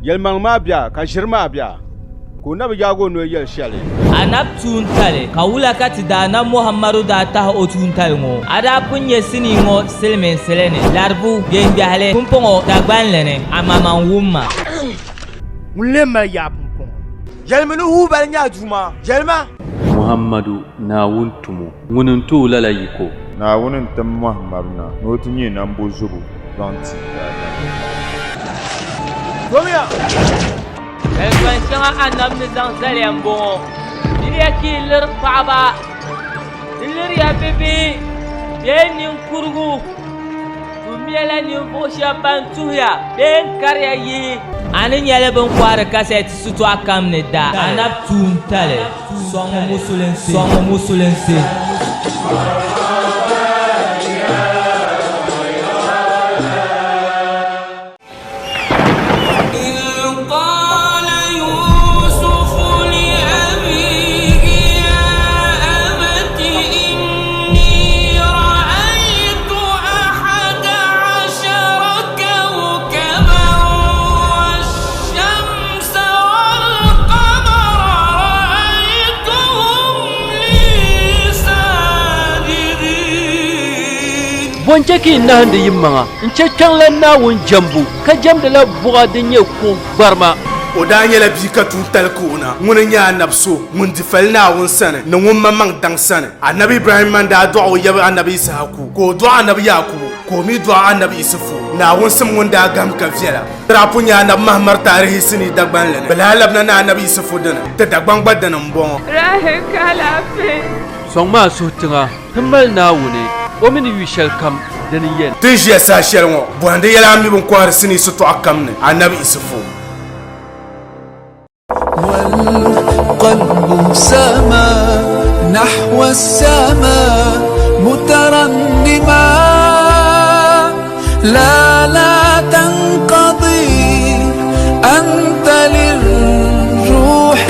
Yɛlimaŋli maa bia ka ʒiri maa bia, ka o na bi yaag o noli yɛli shɛli. Anabi tuuntali, ka wula ka ti Daanab Muhammadu daa tahi o tuuntali ŋɔ? A daa pun nya sinii ŋɔ silimiinsili ni, Laribu, Gengbeɣili, pumpɔŋɔ Dagbanli ni, amaa man wum ma. Ŋun lee mali yaa pumpɔŋɔ? Yɛlimi ni Hubal nyɛ a Duuma. Yɛlima! Muhammadu, Naawuni tumo, ŋuni n-ti o lala yiko. Naawuni n-tim Muhammadu na ni o ti nyɛ nambozobo zaŋ ti daadamnim. Domiya! Zalikpan shɛŋa Anabi ni zaŋ zali ya m-bɔŋɔ, Miriya ka yi liri paɣiba, di liriya bibihi bee ninkurigu. Tummiya la ninvuɣ shɛb ban tuhiya bee n-kariya yihi. A ni nyɛli bɛ ni kɔhiri kasɛti sitɔɣu kam ni da. Anabi tuuntali sɔŋmi musulinsi. Sɔŋmi musulinsi. Bɔ n-chɛ ka yi nahindi yimaŋa n-chɛ kpiɔŋlan Naawuni jɛmbu, ka jɛmdila buɣa din nyɛ kuɣ gbarima? O daa nyɛla bia ka tuuntali ka o na. Ŋuni n-nyɛ anabi so ŋun di fali Naawuni sani ni ŋun maŋmaŋ daŋ sani. Anabi Ibrahimma n-daa dɔɣi o yab anabi Issahaku, ka o dɔɣi anabi Yaakubu, ka o mi dɔɣi anabi Isufu. Naawuni sim ŋun daa gahim ka viɛla. Di daa pun nyɛ anabi Mahamar taarihi sinii Dagbanli ni. Bɛ lahi labina ni anabi Isufu dini, ti Dagbaŋ gba dini m-bɔŋɔ. Rahel ka alaafee. Sɔŋmi a suhu tiŋa. Ti mali Naawuni, o mi ni yu shɛlikam, dini n-yɛn. Ti ni ʒiya saha shɛli ŋɔ, bɔhindi yɛla a mi bɛ ni kɔhiri sinii sitɔɣu kam ni, Anabi Isufu. والقلب سما نحو السماء مترنما لا لا تنقضي أنت للروح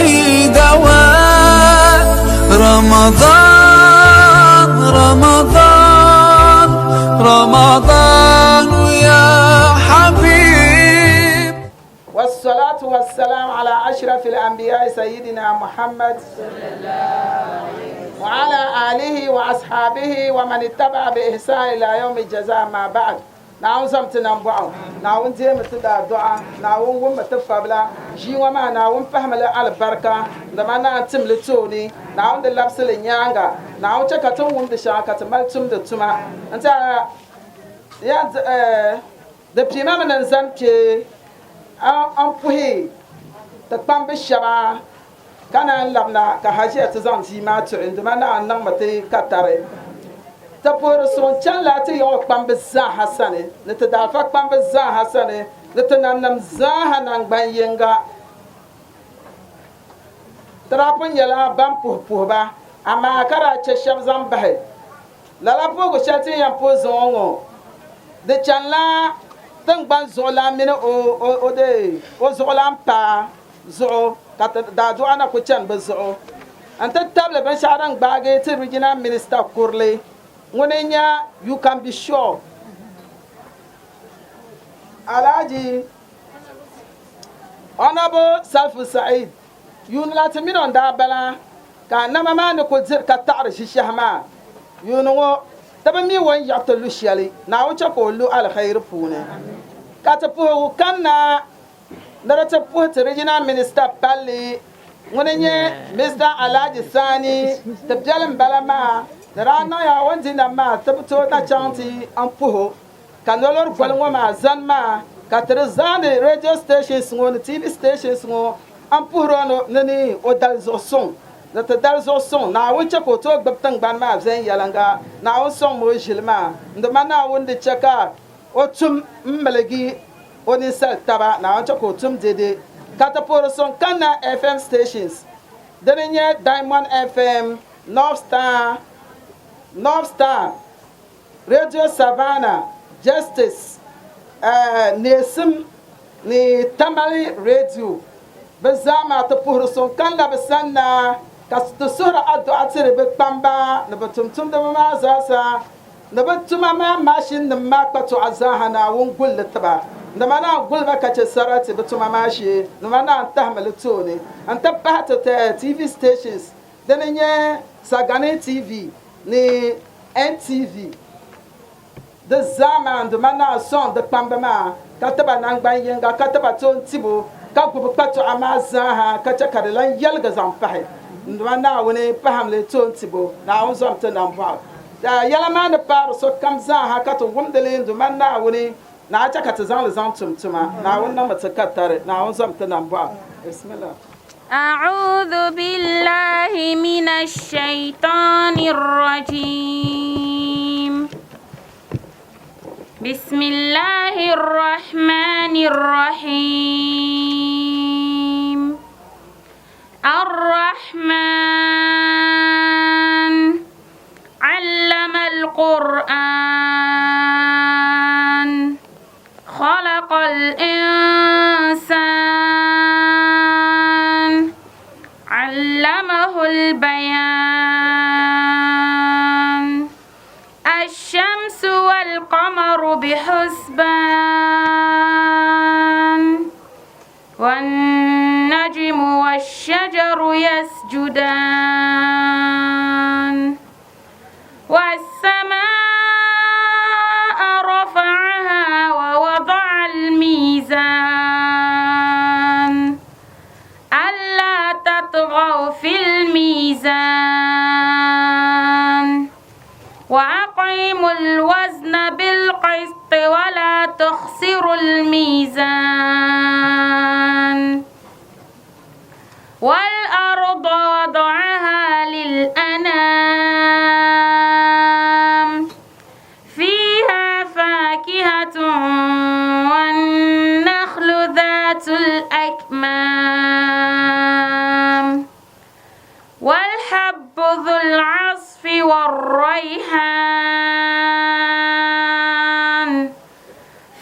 دواء رمضان رمضان رمضان يا حبيب والصلاة والسلام على أشرف الأنبياء سيدنا محمد وعلى آله وأصحابه ومن اتبع بإحسان إلى يوم الجزاء ما بعد Naawuni zaŋmi ti nambɔɣu, Naawuni deemi ti daadɔɣa, Naawuni wummi ti fabila. Ʒii ŋɔ maa, Naawuni pahimi li alibarika, dama naan tim li tooni, Naawuni di labisi li nyaaŋa. Naawuni chɛ ka ti ni wumdi shɛŋa ka ti mali tumdi tuma. N tɛha ya di piima mi ni n zani kpe m-puhi ti kpambi shɛba ka naan labina ka haʒiya ti zaŋ ʒii maa tuhi n dima naan niŋmi ti katari. Ti puhiri suŋ chanila ti yiŋɔ kpambi zaaha sani, ni ti daafa kpambi zaaha sani, ni ti nanim zaaha naŋgban yiŋga. Ti daa pun nyɛla ban puhi puhi ba, amaa ka daa chɛ shɛba zaŋ bahi. Lala puhigu shɛli ti ni yɛn puhi zuŋɔ ŋɔ, di chanila tiŋgbani zuɣulan mini o zuɣulan paa zuɣu ka ti daadua na ku chani bɛ zuɣu nti tabili binshɛɣu din gbaagi ti Regional Minister kurili ŋuni n-nyɛ You Can Be Sure Alhaji Honourable Salifu Saeed yuuni la ti mini o n-daa bala ka nama maa ni kuli diri ka taɣiri ʒishɛhi maa yuuni ŋɔ ti bi mi o ni yiɣi ti lu shɛli Naawuni chɛ ka o lu alkhairi puuni ka ti puhigu kanna Ni di ti puhi ti Regional Minister palli ŋuni n-nyɛ Mister Alhaji Sani ti biɛli m-bala maa di daa niŋya o ni di nam maa ti bi tooi na chaŋ ti n puhi o ka nolori goli ŋɔ maa zani maa ka ti di zaandi radio stations ŋɔ ni TV stations ŋɔ n puhiri o ni ni o dali zuɣu suŋ ni ti dali zuɣu suŋ Naawuni chɛ ka o tooi gbubi tiŋgbani maa viɛnyɛliŋga Naawuni sɔŋmi o ʒili maa n di ma Naawuni di chɛ ka o tum m-miligi o ninsal taba, Naawuni chɛ ka o tum dɛde, ka ti puhiri suŋ kanna FM stations, dini n-nyɛ Diamond FM, North Star, North Star, Radio Savannah, Justice, Neesim ni Tamale Radio. Bɛ zaa maa ti puhiri suŋ kanna bɛ sanna, ka ti suhiri adua tiri bɛ kpamba ni bɛ tumtumdiba maa zaasa. Ni bɛ tuma maa maashinnima maa kpatuɣa zaaha Naawuni gul li ti ba. Dama naan guli ba ka chɛ sarati bɛ tuma maa shee, dama naan tahimi li tooni n-ti pahi ti TV stations dini n-nyɛ Sagani TV ni NTV. Di zaa maa dama naan sɔŋ di kpamba maa ka ti ba naŋgban yiŋga ka ti ba toon tibo ka gubi kpatuɣa maa zaaha ka chɛ ka di lan yɛligi zaŋ pahi. Dama Naawuni pahim li toon tibo, Naawuni zom ti nambɔɣu. Yɛla maa ni paari sokam zaaha ka ti wumdi li dama Naawuni Naa chɛ ka ti zaŋ li zaŋ tum tuma. Naawuni niŋmi ti ka tari. Naawuni zom ti nambɔɣu. Bismillah. أعوذ بالله من الشيطان الرجيم بسم الله الرحمن الرحيم الرحمن علم القرآن خلق الإنسان علمه البيان الشمس والقمر بحسبان والنجم والشجر يسجدان والسماء رفعها ووضع الميزان ألا تطغوا في الميزان وأقيموا الوزن بالقسط ولا تخسروا الميزان والأرض وضعها للأنام فيها فاكهة والنخل ذات الأكمام والحب ذو العصف والريحان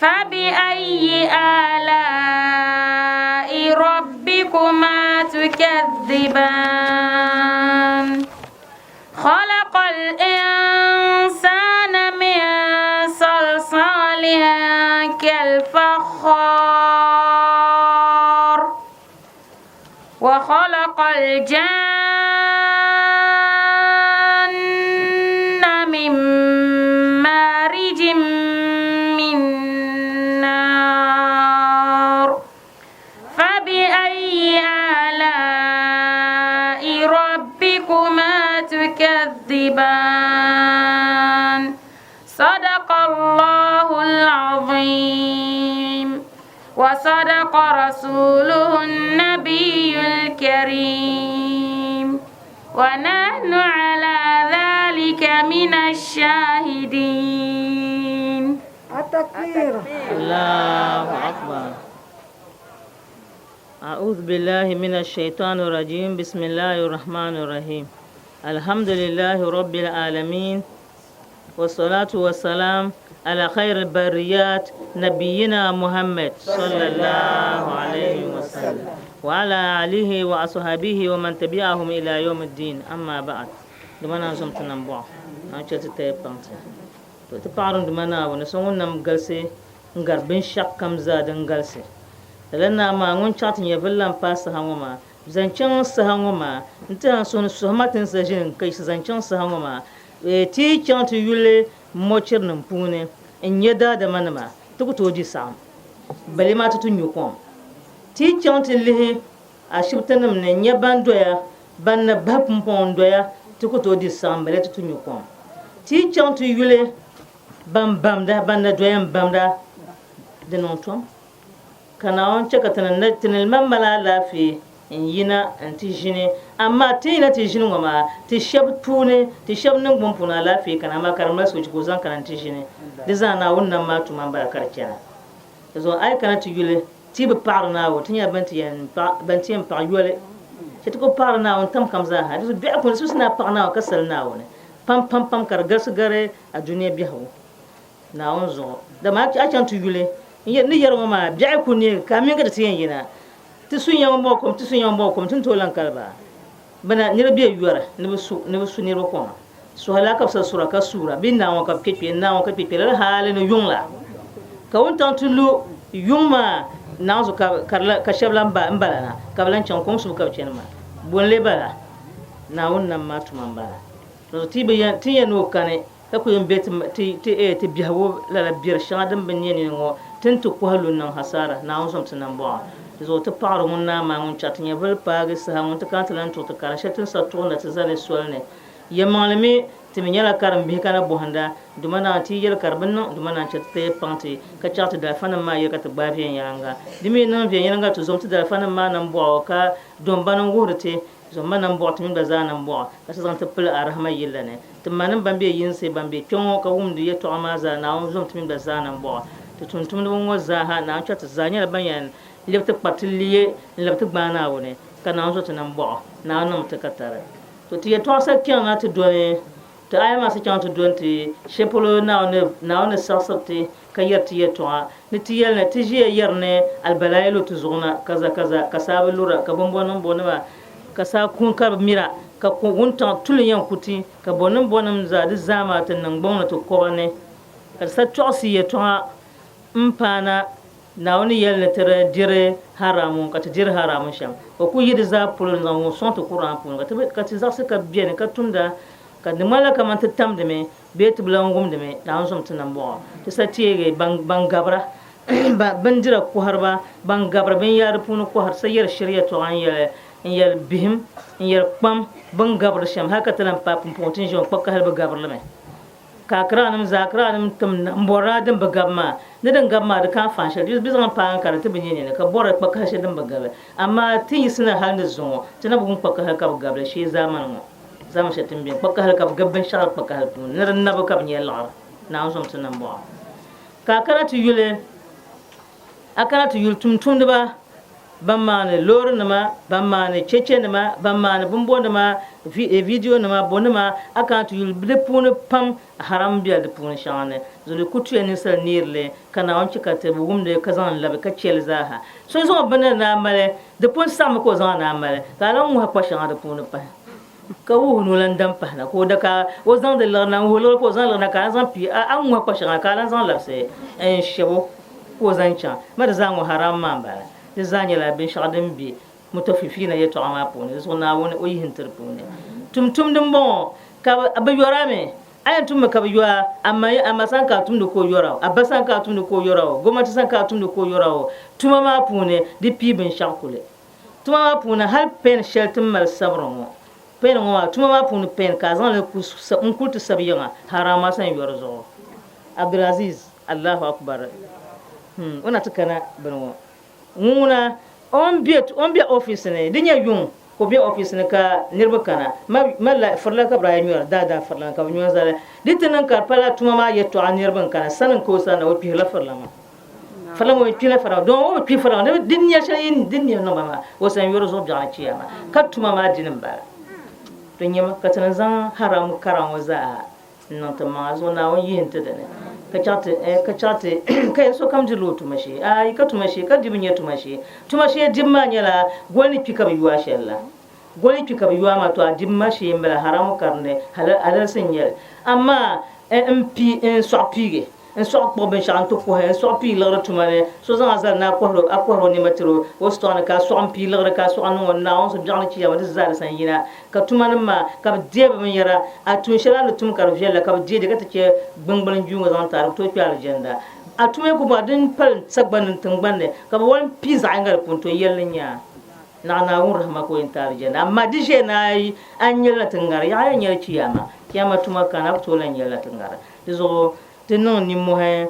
فبأي آلاء ربكما تكذبان خلق الإنسان من صلصال كالفخار وخلق الجان من مارج من نار فبأي آلاء ربكما تكذبان صدق الله العظيم وصدق رسوله النبي الكريم ونحن على ذلك من الشاهدين التكبير الله أكبر أعوذ بالله من الشيطان الرجيم بسم الله الرحمن الرحيم الحمد لله رب العالمين والصلاة والسلام على خير البريات نبينا محمد صلى الله عليه وسلم وعلى آله وأصحابه ومن تبعهم إلى يوم الدين أما بعد دمنا زمت نمبع أنت تتبع To ti paɣiri n Duuma Naawuni so ŋun nam galisi n-gari binshɛɣukam zaa din galisi. Lala naa maa ŋun chaɣ ti nyɛvili lan paai saha ŋɔ maa, zaŋ chaŋ saha ŋɔ maa, n-ti a n suhu ni suhi ma ti ni sa ʒini n-ka yiɣisi zaŋ chaŋ saha ŋɔ maa, ti yi chaŋ ti yuli mɔchirinim puuni n-nya daadamanima, ti ku tooi di saɣim, bali maa ti ti nyu kom. Ti yi chaŋ ti lihi ashibitinim ni n-nya ban doya, ban ni bahi pumpɔŋɔ n-doya, ti ku tooi di saɣim bali ti ti nyu kom. Ti yi chaŋ ti yuli ban bamda, ban na doya m-bamda, di niŋ tom. Ka Naawuni chɛ ka ti ni ma mali alaafee n-yina nti ʒini. Amaa ti ni yina ti ʒini ŋɔ maa, ti shɛb puuni, ti shɛb niŋgbuŋ puuni alaafee kani, amaa ka di mali sochi ka o zaŋ kana nti ʒini. Di zaa Naawuni nam maa tuma m-bala ka di chana. Di zuɣu a yi kana ti yuli ti bi paɣiri Naawuni, ti nyɛla ban ti yɛn paɣi yoli. Chɛ ti ku paɣiri Naawuni tam kam zaa ha. Di zuɣu biɛhigu ni susi ni a paɣi Naawuni ka sali Naawuni pam pam pam ka di galisi gari a dunia biɛhigu Naawuni zuɣu. Dama a chaŋ ti yuli n ni yɛri ŋɔ maa, biɛhigu ku neegi ka a mini ka ti ti yɛn yina. Ti su n-yɛn ŋɔ kom, ti su n-yɛn ŋɔ kom, ti ni tooi lan kali ba. Bina niriba be yɔri ni bɛ su ni bɛ su niriba koma. Suhila ka bɛ sa sura ka suura bee Naawuni ka bɛ kpe kpe, Naawuni ka kpe kpe lala hali ni yuŋ la. Ka wuntaŋ ti lu. Yuŋ maa naanzu ka shɛba lan bala na, ka bɛ lan chaŋ kom subu ka bɛ chani maa. Bo n-lee bala? Naawuni nam maa tuma m-bala. Dinzuɣu ti bi yɛn, ti ni yɛn ni o kani ka ku yɛn be ti, ti, ti, ti biɛhigu lala biɛri shɛŋa din bi nyɛ nini ŋɔ, ti ni ti kɔhi lu n-niŋ hasaara, Naawuni zom ti nambɔɣu. Dinzuɣu ti paɣiri ŋun naa maa ŋun chaɣ ti nyɛvili paagi saha ŋun ti kana ti lan tuɣi ti karim shɛli ti ni sa tuɣi na ti zani soli ni. Yɛlimaŋli mi, ti mi nyɛla karimbihi ka na bɔhinda, dama naan ti yi yɛli ka di bi niŋ, dama naan chɛ ti taya paŋ ti, ka chaɣ ti dalifanim maa yɛli ka ti gbaai viɛnyɛliŋga. Di mi yi niŋ viɛnyɛliŋga ti zom ti dalifanim maa nambɔɣu ka dɔn ba ni wuhiri ti, zomma nambɔɣu ti mini ba zaa nambɔɣu, ka ti zaŋ ti pili a rahima yilla ni. Ti manim ban be yinsi, ban be kpe ŋɔ ka wumdi yɛtɔɣa maa zaa, Naawuni zom ti mini ba zaa nambɔɣu. Ti tumtumdiba ŋɔ zaa ha, Naawuni chɛ ti zaa nyɛla ban yɛn lebi ti kpari ti liye n-labi ti gbaai Naawuni, ka Naawuni zo ti nambɔɣu. Naawuni niŋmi ti katari. To ti yɛtɔɣa sa kpiɛŋ na ti doli ti aya maa sa chaŋ ti doli ti shɛli polo Naawuni Naawuni ni saɣisiri ti ka yɛri ti yɛtɔɣa ni ti yɛli ni ti ʒiya yɛri ni alibalayi lu ti zuɣu na kaza kaza ka saa bi lura ka bimbɔnim bɔnima ka saa kuŋ ka bi mira ka wuntaŋ tuli yɛn ku ti ka bɔnim bɔnim zaa di zaa maa ti niŋgbuŋ ni ti kɔba ni ka di sa tɔɣisi yɛtɔɣa m-paana Naawuni yɛli ni ti di diri haramu ka ti diri haramu shɛm. O ku yi di zaa polo n-zaŋ ŋun sɔŋ ti Kur'aan puuni ka ti zaɣisi ka beni ka tumda ka di ŋmanila kamani ti tamdimi bee ti bi lan wumdimi Naawuni zom ti nambɔɣu. Ti sa teegi ban gabira bindira kɔhiriba, ban gabiri binyɛra di puuni kɔhiri, ti sa yɛri shiri yɛltɔɣa n-yɛli bihim, n-yɛli kpam bɛ ni gabiri shɛm hali ka ti lan paai pumpɔŋɔ ti ni ʒiya ŋɔ kpakahili bi gabiri li mi. Ka Accra-nim zaa, Accra-nim tim na m-bɔri a din bi gabi maa. Ni din gabi maa di ka anfaani shɛli. Bɛ zaŋ paai n-kari ti bi nya nini ka bɔri kpakahi shɛli din bi gabi. Amaa ti yiɣisi na hali ni zuŋɔ, ti na bi wum kpakahili ka bi gabi li shee zaamani ŋɔ. Zaamani shɛli ti ni beni, kpakahili ka bi gabi binshɛɣu kpakahili puuni ni di nabi ka bi nya liɣiri. Naawuni zom ti nambɔɣu. Ka a kana ti yuli, a kana ti yuli tumtumdiba ban maani loorinima, ban maani chechenima, ban maani bimbonima, vidionima, bonima, a kana ti yuli di puuni pam haram bela di puuni shɛŋa ni. Zuŋ di ku tuya ninsal neeri li ka Naawuni chɛ ka ti bi wumdi ka zaŋ n-labi ka chɛ li zaaha. So zaŋ o bindira ni a mali, di pun saɣimi ka o zaŋ a ni a mali, ka a lan ŋuhi kpa shɛŋa di puuni pahi. Ka wuhi ni o lan dam pahi na, ka o da ka o zaŋdi liɣiri na n-wuhi liɣiri ka o zaŋ liɣiri na ka a lan zaŋ pii a ni ŋuhi kpa shɛŋa ka a lan zaŋ labisi n-shɛb o ka o zaŋ chaŋ. Ma di zaa ŋɔ haram maa m-bala. Di zaa nyɛla binshɛɣu din be mutafifiina yɛtɔɣa maa puuni. Di zuɣu Naawuni o yihi n-ti di puuni. Tumtumdi m-bɔŋɔ ka bɛ yɔri a mi. A yɛn tummi ka bɛ yɔ a, amaa a ma sani ka a tumdi ka o yɔr a o, a ba sani ka a tumdi ka o yɔr a o, gomnanti sani ka a tumdi ka o yɔr a o. Tuma maa puuni di pii binshɛɣu kuli. Tuma maa puuni hali pɛn shɛli ti ni mali sabiri ŋɔ, pɛn ŋɔ maa, tuma maa puuni pɛn ka a zaŋ li n-kuli ti sabi yiŋa, haraama sani yɔri zuɣu. Abdulaziz, Allahu Akbar, hmm, o na ti kana bini ŋɔ. Ŋun ŋuna, o ni be, o ni be office ni, di nyɛ yuŋ ka o be office ni ka niriba kana, ma, ma la, firila ka bɛ daa nyɔri, daadaa firila ka bɛ nyɔri zali. Di ti niŋ ka di pala tuma maa yɛtɔɣa niriba n-kana, sani n-ka o sani na, o kpihirila firila maa. Firila ŋɔ kpila firila don o bi kpi firila ŋɔ di nia shɛli yi di nia niŋ ba maa o san yɔri zuɣu biɛɣu ni chiya maa ka tuma maa dini m-bala di nyɛmi ka ti ni zaŋ haramu kara ŋɔ zaa n-niŋ ti maŋa zuɣu Naawuni yihi n-ti di ni ka chaɣ ti ka chaɣ ti ka yɛn sokam dirila o tuma shee aai ka tuma shee ka dibu nyɛ tuma shee tuma shee dibu maa nyɛla goli ni kpi ka bi yo a shɛli la goli kpi ka bi yo a maa to a dibu maa shee m-bala haramu kari ni halalisi n-nyɛli amaa n pi n sɔɣi piigi N sɔɣi kpuɣi binshɛɣu n-ti kɔhi, n sɔɣi pii liɣiri tuma ni. So zaŋ a zali ni a kɔhiri o, a kɔhiri o nɛma tiri o, o sitɔɣu ni, ka a sɔɣi m-pii liɣiri, ka a sɔɣi niŋ o ni Naawuni so biɛɣu ni chiyaama di zaa di san yina. Ka tumanim maa, ka bɛ deei bɛ binyɛra, a tuun shɛli a ni tum ka di viɛl la, ka bɛ deei li ka ti chɛ gbiŋgbini juuŋɔ zaŋ ti a, di bi tooi kpe alijanna. A tuma yi ku bɔŋɔ, din pali sagbani ni tiŋgbani ni, ka bɛ wali m-pii zaɣ yiŋga di puuni, to yɛlli n-nyɛ a. Naɣ Naawuni rahima ka o yɛn ti alijanna. Amaa di ʒiya ni a yi a ni nyɛli na ti ŋari, yaɣa yɛn nyɛli chiyaama. Chiyaama tuma kani, a ku tooi lan nyɛli na ti ŋari. Di zuɣu ti niŋ nimmohi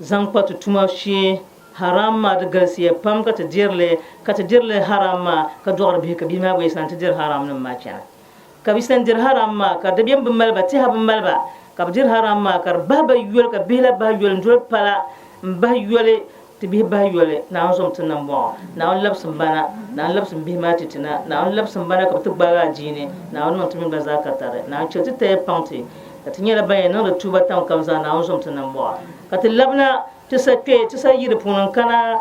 zaŋ kpa ti tuma shee. Haram maa di galisiya pam ka ti diri li, ka ti diri li haram maa ka dɔɣiri bihi ka bihi maa gba yi sani ti diri haram nim maa chana. Ka bɛ sani diri haram maa ka dabiɛm bi mali ba, tɛha bi mali ba, ka bɛ diri haram maa ka di bahi ba yoli ka bihi la bahi yoli n-doli pala m-bahi yoli ti bihi bahi yoli. Naawuni zom ti nambɔɣu. Naawuni labisim ba na. Naawuni labisim bihi maa ti ti na. Naawuni labisim ba na ka bɛ ti gbaagi adiini. Naawuni niŋ ti mini ba zaa katari. Naawuni chɛ ti taya paŋ ti ka ti nyɛla ban yɛn niŋdi tuuba tam kam zaa. Naawuni zom ti nambɔɣu ka ti labina ti sa kpe ti sa yi di puuni n-kana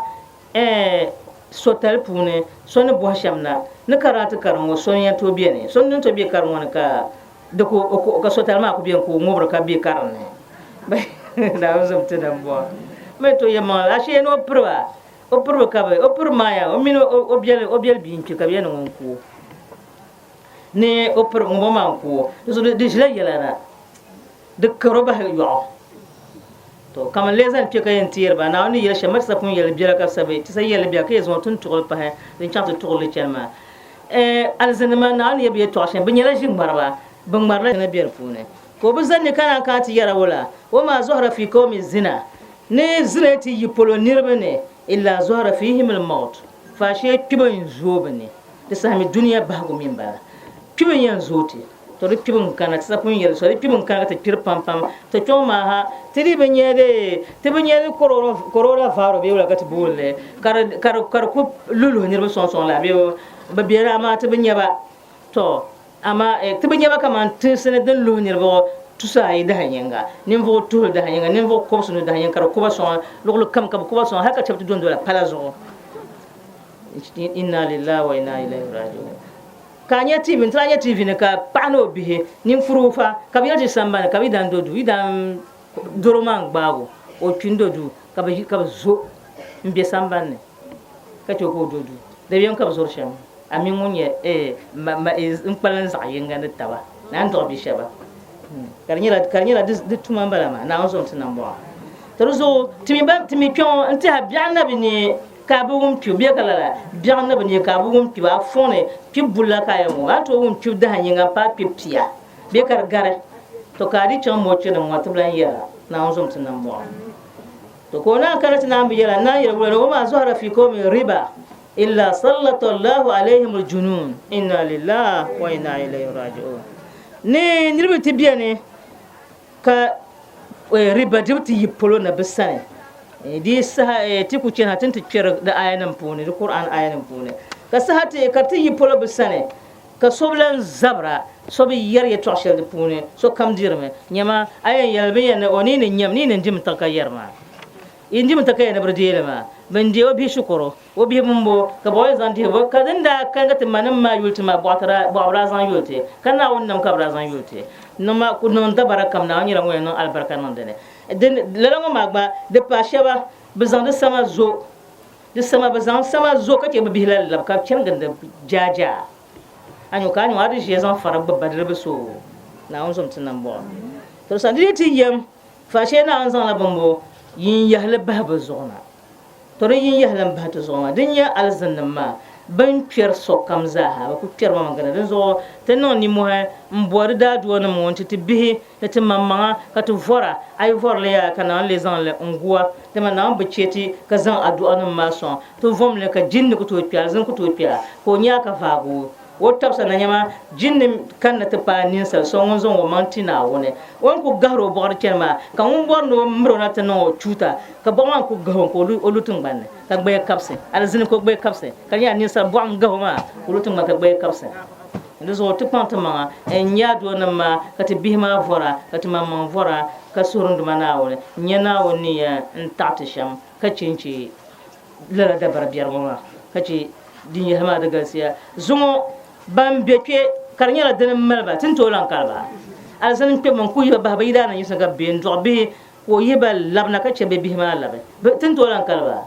ɛɛn sotali puuni so ni bɔhi shɛm na ni karaati karim ŋɔ so n-yɛn tooi beni. So ni tooi be karim ŋɔ ni ka di ku ka sotali maa ku beni ka o ŋubiri ka be karim ni. Naawuni zom ti nambɔɣu. Mi to yɛlimaŋli ashee ni o piri ba o piriba ka bi o piri maaya o mini o biɛli o biɛli bia n-kpi ka bɛ yɛli ni ŋun ku o ni o piri ŋunbɔŋɔ maa n-ku o di zuɣu di ʒila yɛla na di karo bahi yɔɣu to ka man lee zani kpe ka yɛn teeri ba Naawuni ni yɛli shɛm ma ti sa pun yɛli biɛla ka sabi ti sa yɛli biɛla ka yɛn zaŋ o ti n-tuɣili pahi din chaŋ ti tuɣili chani maa alizinima Naawuni ni yɛli bɛ yɛtɔɣa shɛm bɛ nyɛla ʒiŋmariba bɛ ŋmarila zina be di puuni ka o bi zani ni ka naan kana ti yɛra wula wa maa zɔhira fi kawmi zina ni zina ti yi polo niriba ni illa zɔhira fihim al-maut faashee kpibu n-zooi bɛ ni di saha mi dunia bahigu mi m-bala kpibu n-yɛn zooi ti To di kpibu n-kana, ti sa pun yɛli so di kpibu n-kana ka ti kpiri pampam. Ti kpiɔŋ maa ha, ti dii bi nya di, ti bi nya di corona virus bee wula ka ti booni li, ka di, ka di, ka di ku luhiluhi niriba sɔŋsɔŋ la bee bɛ beni amaa ti bi nya ba. To, amaa ti bi nya ba kaman tinsi ni din luhi niriba tusa ayi dahin yiŋga, ninvuɣ tuhili dahin yiŋga, ninvuɣ kɔbisinu dahin yiŋga ka di ku ba sɔŋ luɣili kam ka bɛ ku ba sɔŋ hal ka shɛba ti dondola pala zuɣu. Inna lillahi wa inna ilayhi raji'un. Ka a nya TV, n-ti a nya TV ni ka paɣa ni o bihi, ninkurigu fa, ka bɛ yɛli ti sambani ka bɛ yi daa n-do duu, yi daa doro maa n-gbaag o, o kpi n-do duu ka bɛ ka bɛ zo m-be sambani ni ka chɛ o ka o do duu. Dabiɛm ka bɛ zori shɛm. A mini ŋun nyɛ eh, ma, ma, eh, n kpalim zaɣ yiŋga ni taba ni a ni dɔɣi bi shɛba. Ka di nyɛla, ka di nyɛla di, di tuma m-bala maa, Naawuni zom ti nambɔɣu. To di zuɣu, ti mi ban, ti mi kpiɔŋ n-tɛha biɛɣu na bi neei Ka a bi wum kpibu bee ka lala biɛɣu ni bi neei ka a bi wum kpibu, a fɔŋ ni kpibu bulla ka a yɛn wum. A ni tooi wum kpibu dahin yiŋga m-paai kpibu pia bee ka di gari. To ka a di chaŋ mochiri ŋɔ ti bi lan yɛra, Naawuni zom ti nambɔɣu. To ka o naan kana ti naan bi yɛra, n naan yɛli wula ni o maa zɔhira fi qawmi riba illa sallata Allahu alayhim al-junun inna lillahi wa inna ilayhi raji'un. Ni niriba ti beni Ka riba dibu ti yi polo na bɛ sani, di saha ti ku chani ha ti ni ti kpɛri di aayanim puuni, di Kur'an aayanim puuni. Ka saha ti ka di ti yi polo bɛ sani, ka so bi lan zabira, so bi yɛri yɛtɔɣ shɛli di puuni, sokam dirimi. Nyama, a yɛn yɛli bɛ yɛn ni o ni ni nyam, ni ni dimi tiɣi ka yɛri maa. Yi ni dimi tiɣi ka yɛri ni bɛ di deei li maa, bɛn deei o bihi shikuru. O bihi bumbo ka bɔɣa yɛn zaŋ dihi bo, ka din daa kani ka ti manim maa yuli ti maa bɔɣa ti daa, bɔɣa bi daa zaŋ yuli ti, ka Naawuni nam ka bi daa zaŋ yuli ti. Niŋ ma ku niŋ dabara kam, Naawuni nyɛla ŋun yɛn niŋ alibarika niŋ di ni. Di ni, lala ŋɔ maa gba, di paai shɛba, bɛ zaŋ di sama zo, di sama, bɛ zaŋ sama zo ka chɛ bɛ bihi la labi ka bɛ chani gindi jaajaa. A nyo ka a nyo a di ʒiya zaŋ fara gbubi ba, di di bi so o. Naawuni zom ti nambɔɣu. To di saha di dii ti yɛm, faashee Naawuni zaŋla bimbo yin yahili bahi bɛ zuɣu na. To di yi yɛhili m-bahi ti zuɣu maa, di ni nyɛ alizinnim maa bɛn kpɛri sokam zaaha, bɛ ku kpɛri ba mi gindi. Dinzuɣu ti niŋ nimmohi m-bɔri daaduanim ŋɔ nti ti bihi ni ti maŋmaŋa ka ti vɔra. A yi vɔri li yaa ka Naawuni lee zaŋ li n-gu a, dama Naawuni bi chɛ ti ka zaŋ aduanim maa sɔŋ. Ti vom li ka jinni ku tooi kpe a, alizini ku tooi kpe a, ka o nya a ka vaagi o. O tabisa na nyama jinni kanna ti paai ninsal so ŋun zaŋ o maŋ ti Naawuni. O ni ku gahir o bɔɣiri chani maa, ka ŋun bɔri ni o mir o na ti niŋ o chuuta, ka bɔɣu maa n-ku gahi o ka o lu tiŋgbani ni, ka gbaya kabisi. Alizini ka o gbaya kabisi, ka di nyɛla ninsal bɔɣu n-gahi o maa ka o lu tiŋgbani ka gbaya kabisi. Di zuɣu ti kpaŋ ti maŋa n-nya aduanim maa, ka ti bihi maa vɔra, ka ti maŋmaŋ vɔra, ka suhiri n Duuma Naawuni. N-nya Naawuni ni yɛn n-taɣi ti shɛm, ka che n-che lala dabari biɛri ŋɔ maa, ka che din yɛli maa di galisiya. Zuŋɔ ban be kpe ka di nyɛla dini m-mali ba, ti ni tooi lan kali ba. Alizini n-kpe ba n-ku yihi ba bahi bɛ yidaana yiŋsi ka bɛ n-dɔɣi bihi ka o yihi ba labina ka che bɛ bihi maa labi. Ti ni tooi lan kali ba?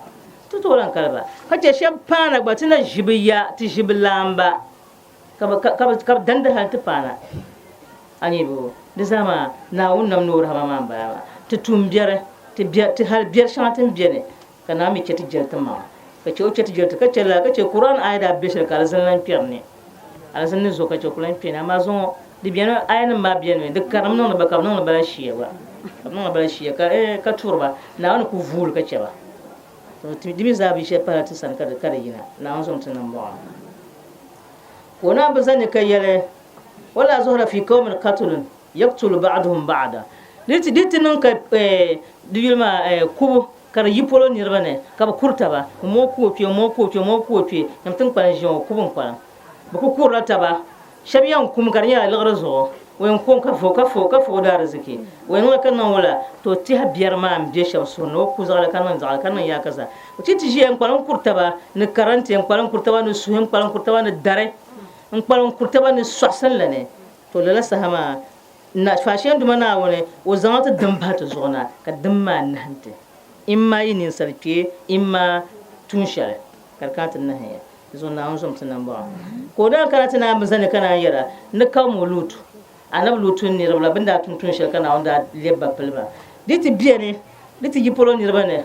Ti tooi lan kali ba. Ka che shɛba paana gba ti na ʒi bɛ ya, ti ʒi bɛ laamba ka bɛ dandi hali ti paana. A ni bo, di zaa maa Naawuni nam ni o rahama maa m-bala maa. Ti tuumbiɛri, ti hali biɛri shɛŋa ti ni beni Ka naa mi chɛ ti jɛli ti maŋa, ka chɛ o chɛ ti jɛli ti, ka chɛ lala, ka chɛ Quran aaya daa be shɛli ka alizini lan kpɛri ni, alizini ni zo ka chɛ ku lan kpɛni, amaa zuŋɔ di beni aaya nim maa beni mi, di karim niŋdi ba ka bi niŋdi ba la shia gba, ka bi niŋdi ba la shia ka eh ka turi ba, Naawuni ku vuuli ka chɛ ba. To di mi zaa bi shɛli pahila ti sani ka di ka di yina, Naawuni zom ti nambɔɣu. Ka o naan bi zani ka yɛli, Wala zuhira fi qawmin qatlun yaqtulu ba'duhum ba'da. Di ti di ti niŋ ka eh di yuli maa eh kubu Ka di yi polo niriba ni ka bɛ kuri taba, m-mooi ku o kpe, m-mooi ku o kpe, m-mooi ku o kpe, nyam ti ni kpalim ʒiya ŋɔ, kubu n-kpalim. Bɛ ku kurila taba. Shɛba yɛn kumi ka di nyɛla liɣiri zuɣu, o yɛn kom ka fo, ka fo, ka fo o daariziki. O yɛn niŋla ka niŋ wula? To tɛha biɛri maa m-be shɛba suhuri ni, o ku zaɣili ka niŋ zaɣili ka niŋ yaa ka zaa. O ti ti ʒiya n-kpalim kuri taba ni karante, n-kpalim kuri taba ni suhi, n-kpalim kuri taba ni dari, n-kpalim kuri taba ni sɔɣisinli ni. To lala saha maa Na, faasheen Duuma Naawuni, O zaŋ a ti dim bahi ti zuɣu na, ka dim maa nahim ti. imma yi ninsal kpee, imma tuun shɛli ka di kana ti nahin ya. Di zuɣu Naawuni zom ti nambɔɣu. Ka o daa kana ti naan bi zani ka naan yɛra, Ni kawumo Lutu, Anabi Lutu niriba la, bɛ ni daa tum tuun shɛli ka Naawuni daa lɛbi ba pili ba. Di ti beni, di ti yi polo niriba ni,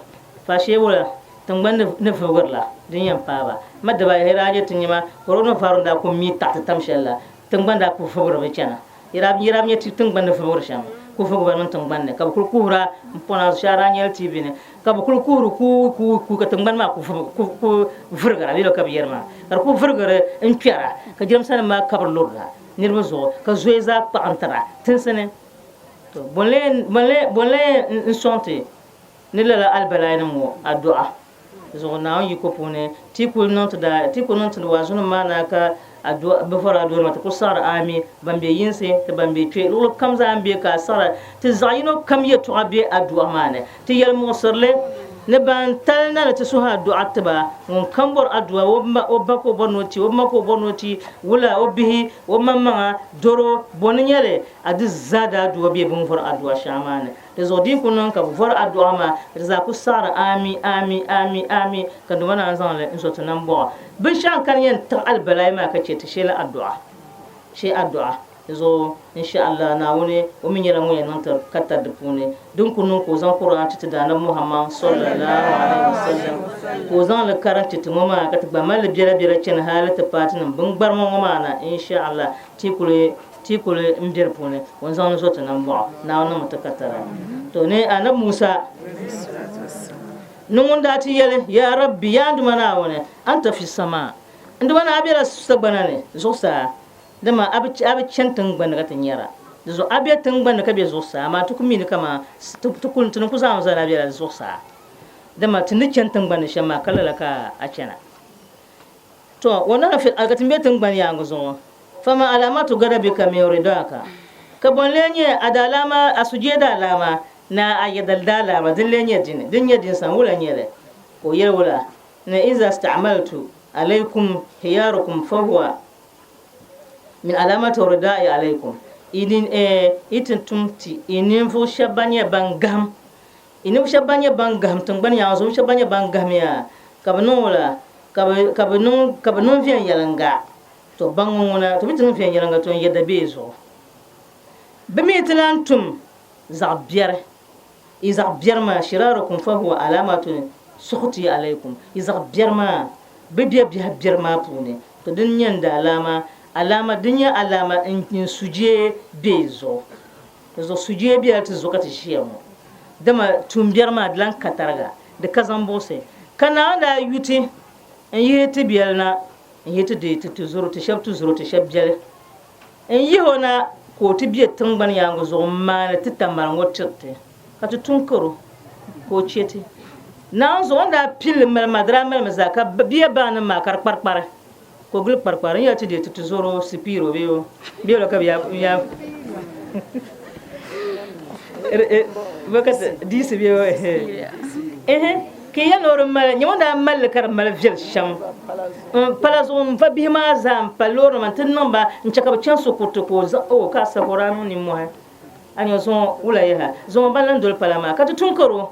faashee wula, tiŋgbani ni vibigiri la, din yɛn paai ba. Ma daba yi daa nyɛ ti nyɛ ma, coronavirus daa ku mi taɣi ti tam shɛli la, tiŋgbani daa ku vibigiri mi chana. Yi daa yi daa nyɛ ti tiŋgbani ni vibigiri shɛm, ku vibigi ba niŋ tiŋgbani ni, ka bɛ kuli kuhira m-pɔna shɛhi daa nyɛli TV ni, ka bɛ kuli kuhiri kuui kuui kuui ka tiŋgbani maa ku vibigi ku ku virigira bee ka bɛ yɛri maa, ka di ku virigiri n-kpɛra ka jirambiisanima maa kabiri lurila niriba zuɣu ka zoya zaa kpaɣintira tinsi ni. To bɔ n-lee n-sɔŋ ti ni lala alibalainima ŋɔ adua zuɣu Naawuni yiko puuni? Ti kul niŋ ti daa, ti kul niŋ ti waazunim maa na ka adua, bɛ vɔri aduanima, ti kul saɣiri ami, ban be yinsi, ti ban be kpe, luɣili kam zaa m-be ka a saɣira. Ti zaɣ yino kam yɛtɔɣa be adua maa ni. Ti yɛlimuɣisirili ni ban tali na ni ti suhi adua ti ba, ŋun kam bɔri adua, o ma, o ba ka o bɔri ni o ti, o ma ka o bɔri ni o ti, wula, o bihi, o maŋmaŋa, doro, bɔ ni nyɛ li, a di zaa daa adua be bɛ ni vɔri adua shɛŋa maa ni. Di zuɣu di yi ku niŋ ka bɛ vɔri adua maa, ka ti zaa ku saɣiri ami, ami, ami, ami, ka Duuma naan zaŋ li n-zo ti nambɔɣu. Binshɛɣu n-kani yɛn tiɣi alibalayi maa ka chɛ ti shee la adua. Shee adua. Di zuɣu, in sha Allah, Naawuni o mi nyɛla ŋun yɛn niŋ ti ka tari di puuni. Din ku niŋ ka o zaŋ Qur'an ti ti Daanabi Muhammad, sallallahu alaihi wasallam, ka o zaŋ li karim ti ti ŋɔ maa ka ti gba mali li biɛla biɛla chani hali ti paai ti niŋ bingbarima ŋɔ maa na, in sha Allah, ti kuli ti kuli m be di puuni, o ni zaŋ li zo ti nambɔɣu. Naawuni niŋmi ti katara. To ni Anabi Musa ni ŋun daa ti yɛli, Yaa Rabbi, yaa n Duuma Naawuni, anta fi samaa, n Duuma Naa a bela sagbana ni, zuɣusaa, dama a bi a bi chani tiŋgbani ni ka ti nyara. Di zuɣu a be tiŋgbani ni ka be zuɣusaa, amaa ti ku mi ni kaman ti ti ku ti ni ku zaŋ zali a bela zuɣusaa, dama ti ni chani tiŋgbani ni shɛm maa ka lala ka a chana. To, wa nahnu fil ard, ka ti be tiŋgbani yaaŋa zuɣu. Fama alamatu gadabika min ridaka, ka bɔ n-lee nyɛ a daalaama, a sujee daalaama, ni a yɛda daalaama, din lee nyɛ dini? Din nyɛ din sani, wula n-nyɛ li? Ka o yɛli wula, Ni iza sta'maltu alaykum hiyarukum fahuwa min alamati ridaa'i alaykum, yi ni, eh, yi ti tum ti yi ninvuɣ shɛba ban nyɛ ban gahim, yi ninvuɣ shɛba ban nyɛ ban gahim tiŋgbani yaŋa zuɣu, shɛba ban nyɛ ban gahimiya, ka bɛ niŋ wula, ka bɛ, ka bɛ niŋ, ka bɛ niŋ viɛnyɛliŋga. To baŋ ŋɔ ŋuna, to mi ti niŋ viɛnyɛliŋga to n yɛda be yi zuɣu. Bɛ mi ti lan tum zaɣ biɛri. Yi zaɣ biɛri maa, shiraarukum fahuwa alaamatu sukhti alaykum, yi zaɣ biɛri maa, bɛ be biɛhi biɛri maa puuni, to din nyɛ n daalaama, alaama, din nyɛ alaama n n sujee be yi zuɣu. Di zuɣu sujee bela ti zuɣu ka ti ʒiya ŋɔ. Dama tuumbiɛri maa di lan ka tariga, di ka zaŋbuɣisi. Ka Naawuni daa yu ti n-yihi ti biɛli na n-yihi ti di ti tuzuri, ti shɛba tuzuri, ti shɛba biɛli. N-yih o na ka o ti be tiŋgbani yaaŋa zuɣu m-maani ti tamali ŋɔ tiri ti, ka ti tum kar o, ka o chɛ ti. Naawuni zuɣu o ni daa pili li mali maa, di daa malimi zaa, ka bia baanima maa ka di kparikpari, ka o gili kparikpari. N yɛli ti deei ti tuzɔr o sipiiro bee o bee o ka bɛ yaa diisi bee o ehe. Ka yi yɛli ni o di mali, nyɛ o ni daa mali li ka di mali viɛli shɛm m-pala zuɣu n-va bihi maa zaa m-pa loorinima nti niŋ ba n-chɛ ka bɛ chani sukuriti ka o zaŋ o ka a sabi o daa niŋ nimmɔhi. A nya zuŋɔ wula yaha? Zuŋɔ ban lan doli pala maa ka ti tum kar o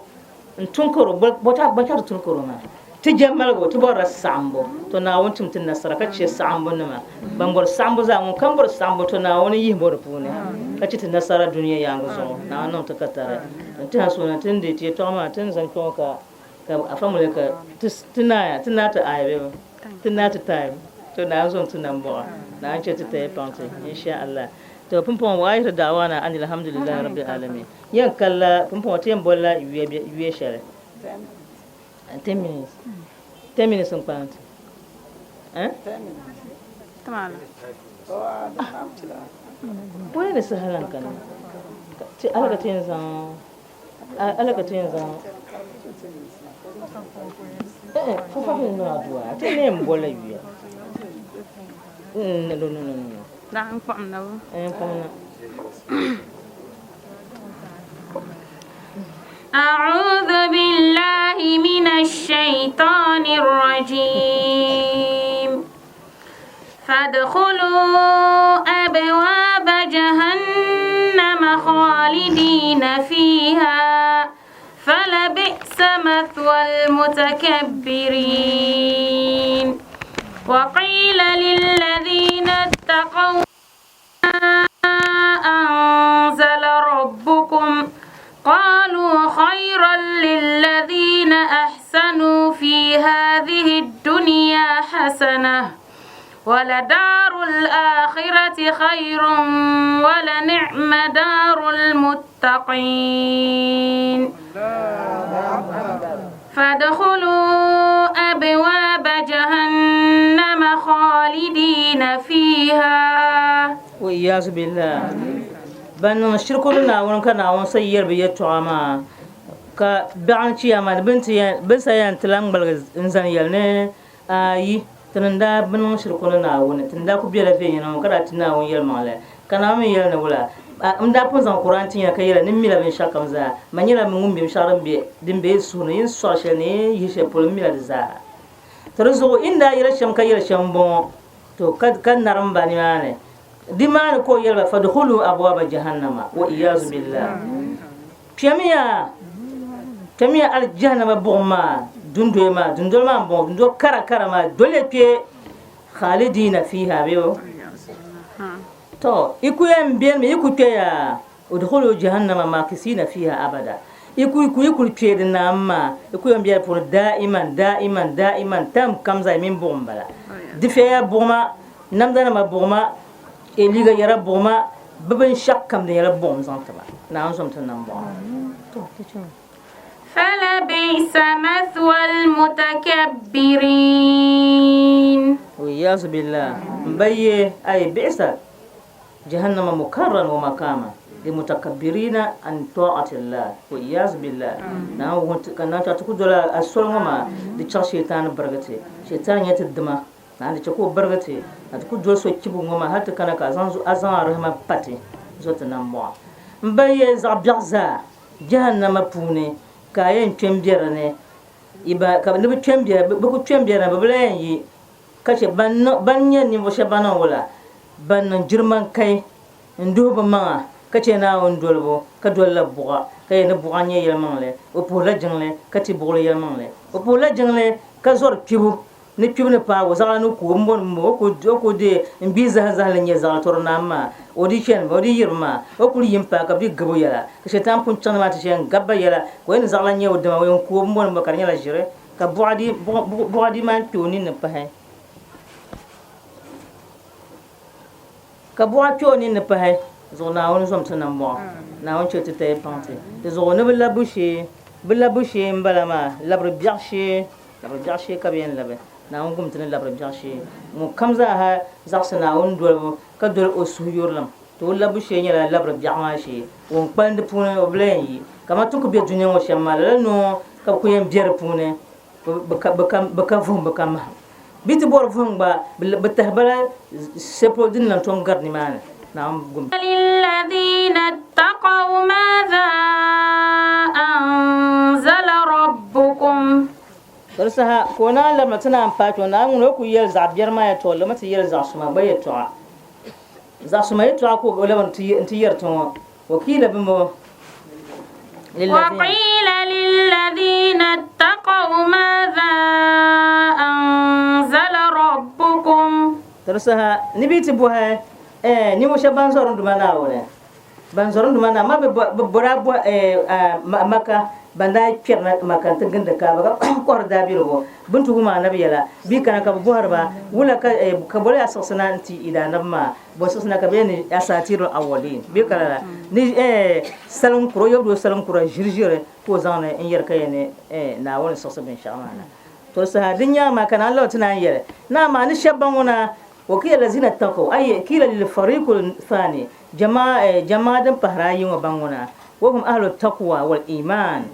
n-tum kar o bɔ ka ti tum kar o maa? Ti je maligu, ti bɔrila saɣimbu, to Naawuni tim ti nasara ka chɛ saɣimbu nima. Ban bɔri saɣimbu zaa, ŋun kam bɔri saɣimbu, to Naawuni yihim o di puuni ka chɛ ti nasara dunia yaaŋa zuɣu. Naawuni niŋ ti katari. N tɛha suuni ti ni deei ti yɛtɔɣa maa, ti ni zaŋ kpe ŋɔ ka ka afa muli ka ti naaya, ti naai ti aaya bee ti naai ti time, to Naawuni zom ti nambɔɣu. Naawuni chɛ ti taya paŋ ti, insha Allah. To pumpɔŋɔ wa ahiru da'wana anil hamdulillahi rabbil alamin. Yɛn kalla pumpɔŋɔ ti yɛn bolila yuya shɛli. 10 minutes. 10 minutes n kpalim ti. Eh? Wani ni saha lan kana. Ti ala ka ti yɛn zaŋ ala ka ti yɛn zaŋ eh fufa bi niŋ aduwa ti ne n bola yuya. No no no no no. Da n kpaɣim na bu. Eh n kpaɣim na. أعوذ بالله من الشيطان الرجيم فادخلوا أبواب جهنم خالدين فيها فلبئس مثوى المتكبرين وقيل للذين اتقوا أنزل ربكم قالوا خيرا للذين أحسنوا في هذه الدنيا حسنة ولدار الآخرة خير ولنعم دار المتقين فادخلوا أبواب جهنم خالدين فيها والعياذ بالله ban niŋ shiriku ni Naawuni ka Naawuni sa yɛri bɛ yɛltɔɣa maa ka biɛɣuni chiyaama ni bɛ ni sa yɛn ti lan ŋmaligi n-zani yɛli ni Aai, ti ni daa bi niŋ shiriku ni Naawuni, ti ni daa kul bela viɛnyɛla ŋɔ ka daa ti Naawuni yɛlimaŋli. Ka Naawuni mi yɛli ni wula? A, n daa pun zaŋ Kur'an tin ya ka yɛli ni m mila binshɛɣukam zaa. Man nyɛla ŋun mi binshɛɣu din be yi suhu ni, yi ni sɔɣi shɛli ni yi ni yihi shɛli polo, m mila di zaa. To di zuɣu, yi ni daa yɛli shɛm ka yɛli shɛm m-bɔŋɔ, to ka, ka narim ba nimaani. Dimaani ka o yɛli ba, Fadkhuluu abwaaba jahannama, wa iyazu billah. Kpɛmiya, kpɛmiya alijahannama buɣim maa dundoya maa, dundoli maa m-bɔŋɔ, dundo kara kara maa, doliya kpe khalidiina fiiha bee o? Tɔ! Yi ku yɛn benimi, yi ku kpeya, udkhulu jahannama makisiina fiiha abada, yi ku, yi kuli kpe di naam maa, yi ku yɛn be di puuni daa'iman, daa'iman, daa'iman, tam kam zaa yi mini buɣim m-bala. Difɛya buɣima, namdanima buɣima, liiga yɛra buɣima, bɛ binshɛɣu kam di nyɛla buɣim zaŋ ti ba. Naawuni zom ti nam buɣim. To, ti chaŋ. Falabi'sa mathwal mutakabbirin. Wal-iyazu billah. M ba ye, ay bi'sa jahannama mukarran wa makama lilmutakabbirina an ta'ati Allah. Wal-iyazu billah. Naawuni wuhi ti ka naan chaɣ ti ku doli a soli ŋɔ maa di chaɣ shɛitaani birigi ti. Shɛitaani nyɛ ti dima. Naa di chɛ ka o birigi ti, ka ti ku doli so chibu ŋɔ maa hal ti kana ka a zaŋ a rihima pa ti zuɣu ti nambɔɣu. M ba ya zaɣ biɛɣu zaa jahannama puuni ka a yɛn kpe m-be di ni, yi ba ka ni bɛ kpe m-be, bɛ ku kpe m-be di ni, bɛ bi lan yɛn yi ka chɛ ban nyɛ ninvuɣ shɛb ban niŋ wula, ban niŋ jirimaŋkai n-duhi bɛ maŋa ka chɛ Naawuni dolibu ka dolila buɣa, ka yɛli ni buɣa n-nyɛ yɛlimaŋli, o puhirila jiŋli ka ti buɣili yɛlimaŋli, o puhirila jiŋli ka zɔri kpibu Ni kpibu ni paagi o, zaɣila ni ku o, m-bɔni m-bɔ o, o ku deei m-bia zahimzahim li n-nyɛ zaɣili tɔri naa maa, o di chani o di yirimi maa, o kuli yim paai ka bɛ di gabi o yɛla, ka Shetani pun chaŋ ni maa ti shɛli n-gabi ba yɛla, ka o yɛn ni zaɣila n-nyɛ o dama, o yɛn ku o m-bɔni m-bɔ ka di nyɛla ʒiri, ka buɣa di maan kpe o ninni pahi. Ka buɣa kpe o ninni pahi, zuɣu Naawuni zom ti nambɔɣu, Naawuni chɛ ti taya paŋ ti. Di zuɣu ni bɛ labbu shee, bɛ labbu shee m-bala maa, labiri biɛɣu shee, labiri biɛɣu shee ka bɛ yɛn labi. Naawuni gum ti ni labiri biɛɣu shee. Ŋunkam zaa ha zaɣisi Naawuni dolibu ka doli o suhuyurilim, to o labbu shee nyɛla labiri biɛɣu maa shee. Ŋun kpalim di puuni, o bi lan yɛn yi. Kaman ti ni kul be dunia ŋɔ shɛm maa, lala noo ka bɛ kul yɛn be di puuni, bɛ ka vuhim, bɛ ka mahim. Bɛ ti bɔri vuhim gba, bɛ tahi ba la shɛli polo din lan tom gari nimaani. Naawuni gum. Lilladhina ttaqaw madha anzala rabbukum. Ka di saha ka o naan labina ti naan paai kpe ŋɔ, Naawuni ŋuni o ku yɛli zaɣ biɛri maa yɛtɔɣa, limi ti yɛli zaɣ suma gba yɛtɔɣa. Zaɣ suma yɛtɔɣa ka o labina nti yɛri ti ŋɔ, Wakiila bimbo وقيل للذين اتقوا ماذا أنزل ربكم To di saha ni bɛ ti bɔhi eh, ninvuɣ shɛba ban zɔri n Duuma Naawuni, ban zɔri n Duuma Naawuni, amaa bɛ bɛ daa bɔhi eh, Maka, ban daa kpɛrina Maka nti gindi Kaaba ka kɔhiri daabiligu, bɛ ni ti wum Anabi yɛla, bɛ yi kana ka bɛ bɔhiri ba, wula ka eh, ka boli a siɣisi na nti yi daanabi maa? Bɔ siɣisi na ka bɛ yɛli ni Asaatiirul Awwalin bee ka lala ni eh, salim kura, o yabidi o salim kura ʒiri ʒiri ka o zaŋ li n-yɛri ka yɛli ni eh, Naawuni siɣisi binshɛɣu maa na. To di saha din nyaaŋa maa ka naan labi ti naan yɛli, Ni amaa ni shɛba ban ŋuna, Wa kiila lazina taqaw, ay kiila lil fariqul thani, jamaa eh, jamaa din pahiri ayi ŋɔ ban ŋuna, wa hum ahlu taqwa wal iman.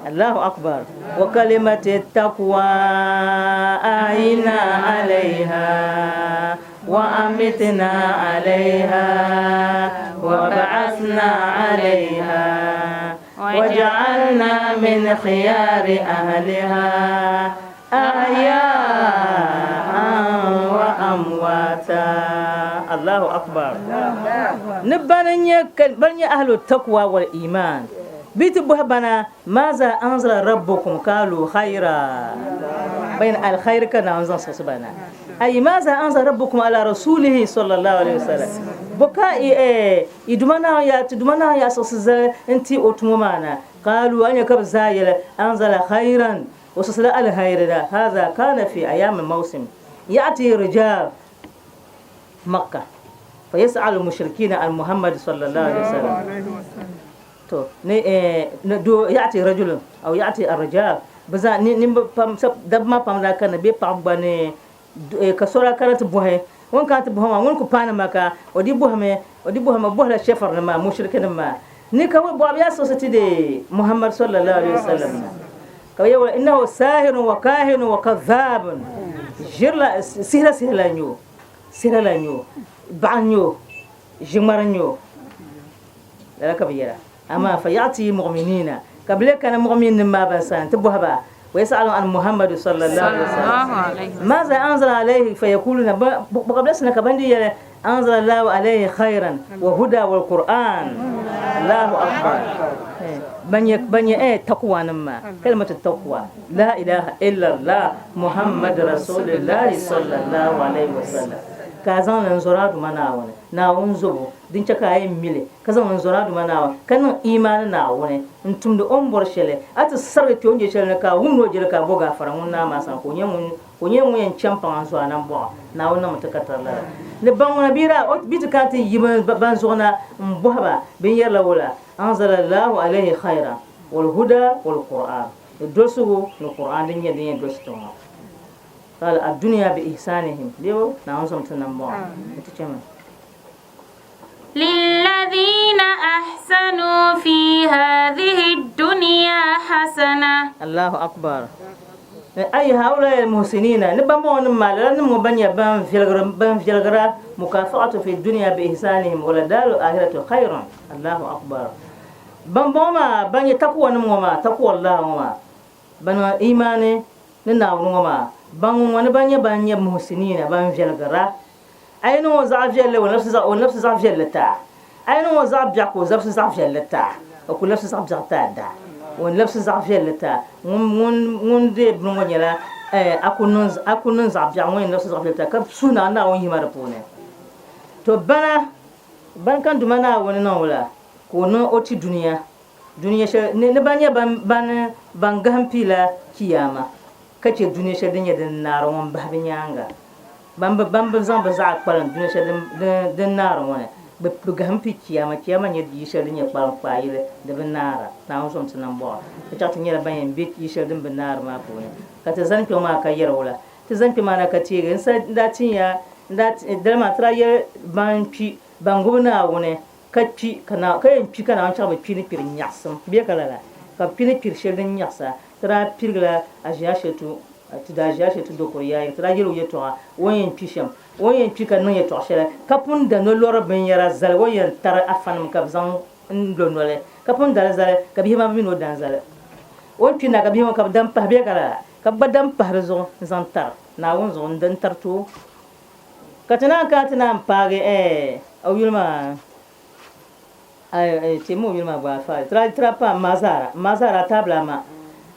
Allahu akbar. Wa kalimati taqwa ahina alayha wa amitna alayha wa ba'athna alayha wa ja'alna min khiyari ahliha ahya'an wa amwata. Allahu akbar. Ni bani n-nyɛ ahlu taqwa wal iman. Bɛ ti bɔhi bana, Maaza anzala rabbukum kaalu khayra bayan alkhayr ka Naawuni zaŋ siɣisi ba na. Ayi maaza anzala rabbukum ala rasulihi sallallahu alayhi wasallam bo ka i Duuma Naawuni yaa ti Duuma Naawuni yaa siɣisi zali n-ti o tumo maa na. Kaalu a nya ka bɛ zaa yɛli anzala khayran o siɣisila alhayri na haza kana fi ayami mawsim ya'ti rijal Makkah fa yas'alu mushrikina an Muhammad sallallahu alayhi wasallam To ni ni doo ya'ti rajulun aw ya'ti ar-rijal bɛ zaa ni ni pam dabba maa pam daa kanna bee paɣaba gba ni ka so daa kana ti bɔhi o ni kana ti bɔhi maa ŋuni ku paani Maka o di bɔhimi o di bɔhimi o bɔhila shɛfirinim maa mushirikinim maa ni ka bɛ bɔhi bɛ yaa siɣisi ti di Muhammad sallallahu alaihi wasallam na ka bɛ yɛli innahu sahirun wa kahinun wa kadhabun ʒirila sihira sihira n-nyɛ o sihira la n-nyɛ o baɣa n-nyɛ o ʒiŋmari n-nyɛ o Lala ka bɛ yɛra. Amaa fa ya'tii muɣminiina, ka bɛ lee kana muɣmininima maa ban sani nti bɔhi ba, wa yas'aluuna an Muhammadu sallallahu alaihi wasallam, maaza anzala alayhi fa yakuluna, bɔ ka bɛ lahi sina ka ban di yɛli, anzala Allahu alayhi khayran wa huda wal Qur'an. Allahu akbar. Ban nyɛ ban nyɛ eh taqwa nim maa, kalimatu taqwa, la ilaha illallah Muhammadu rasulillahi sallallahu alaihi wasallam. Ka a zaŋ li n-zɔri a Duuma Naawuni, Naawuni zobu. Din chɛ ka a yɛn mi li, ka zaŋ n zɔri a Duuma Naawuni, ka niŋ imaani Naawuni n-tumdi o ni bɔri shɛli, a ti sarigi kpe o ni je shɛli ni, ka a wum ni o je li, ka a bo gaafara ŋun Naa maa sani, ka o nyɛ ŋun ka o nyɛ ŋun yɛn cham paŋ a n-zo a nambɔɣu. Naawuni niŋmi ti ka tari lala. Ni ban ŋuna bɛ yi daa o bɛ ti kana ti yi ban zuɣu na m-bɔhi ba binyɛrila wula, Anzala Allahu alayhi khayran wal huda wal Qur'an, ni dolsigu ni Qur'an din nyɛ din yɛn dolsi ti ŋɔ. Qala ad-dunya bi ihsanihim, bee Naawuni zom ti nambɔɣu ni ti chami. للذين أحسنوا في هذه الدنيا حسنة الله أكبر أي هؤلاء المحسنين نبمون ما لن مبني بان في الغرا مكافأة في الدنيا بإحسانهم ولدار الآخرة خير الله أكبر بمبوما بني تقوى نموما تقوى الله وما بنو إيماني ni Naawuni ŋɔ maa ban ŋɔ ni ban nyɛ ban nyɛ muhsinina ban viɛlgira A yi niŋ o zaɣ viɛlli, o labisi zaɣ viɛlli ti a. A yi niŋ o zaɣ biɛɣu, ka o labisi zaɣ viɛlli ti a. O ku labisi zaɣ biɛɣu ti a daa. O ni labisi zaɣ viɛlli ti a. Ŋun deei bini ŋɔ nyɛla a ku niŋ zaɣ biɛɣu, ŋun yɛn labisi zaɣ viɛlli ti a, ka suhi ni a Naawuni yihi ma di puuni. To bana, ban ka Duuma Naawuni niŋ wula ka o niŋ o ti dunia, dunia shɛli ni ban nyɛ ban gahim piila Chiyaama, ka chɛ dunia shɛli din nyɛ din naari ŋɔ m-bahi bɛ nyaaŋa. Ban bi ban bi zaŋ bɛ zaɣa kpalim dunia shɛli din naari ŋɔ ni, bɛ bɛ gahim pi Chiyaama. Chiyaama n-nyɛ yi shɛli din nyɛ kpalim kpaayili di bi naara. Naawuni zom ti nambɔɣu. Ka chaɣ ti nyɛla ban yɛn be yi shɛli din bi naari maa puuni. Ka ti zani kpe maa ka yɛri wula? Ti zani kpe maa na ka teegi n sa n-daa tin ya n-daa dali maa ti daa yɛli ban kpi ban gubi Naawuni ka kpi ka na ka yɛn kpi ka Naawuni chaɣ bɛ kpi ni kpiri nyaɣisim bee ka lala ka bɛ kpi ni kpiri shɛli din nyaɣisa. Ti daa pirigila Aʒiashetu Ti daa ʒiya shee ti do kuri yaayiri, ti daa yɛl o yɛtɔɣa o ni yɛn kpi shɛm, o ni yɛn kpi ka niŋ yɛtɔɣ shɛli, ka pun da nolɔri binyɛra zali, o ni yɛn tari afanim ka bɛ zaŋ n-lo noli, ka pun da li zali, ka bihi maa min o dan zali. O ni kpi na ka bihi ŋɔ ka bɛ dan pahi bee ka lala, ka bɛ gba dan pahi di zuɣu n-zaŋ tar Naawuni zuɣu n-tari ti o. Ka ti naan kana ti naan paagi ɛɛ o yuli maa, Teemi o yuli maa gba afa ti daa paai m ma Zara m ma Zara a taabila ma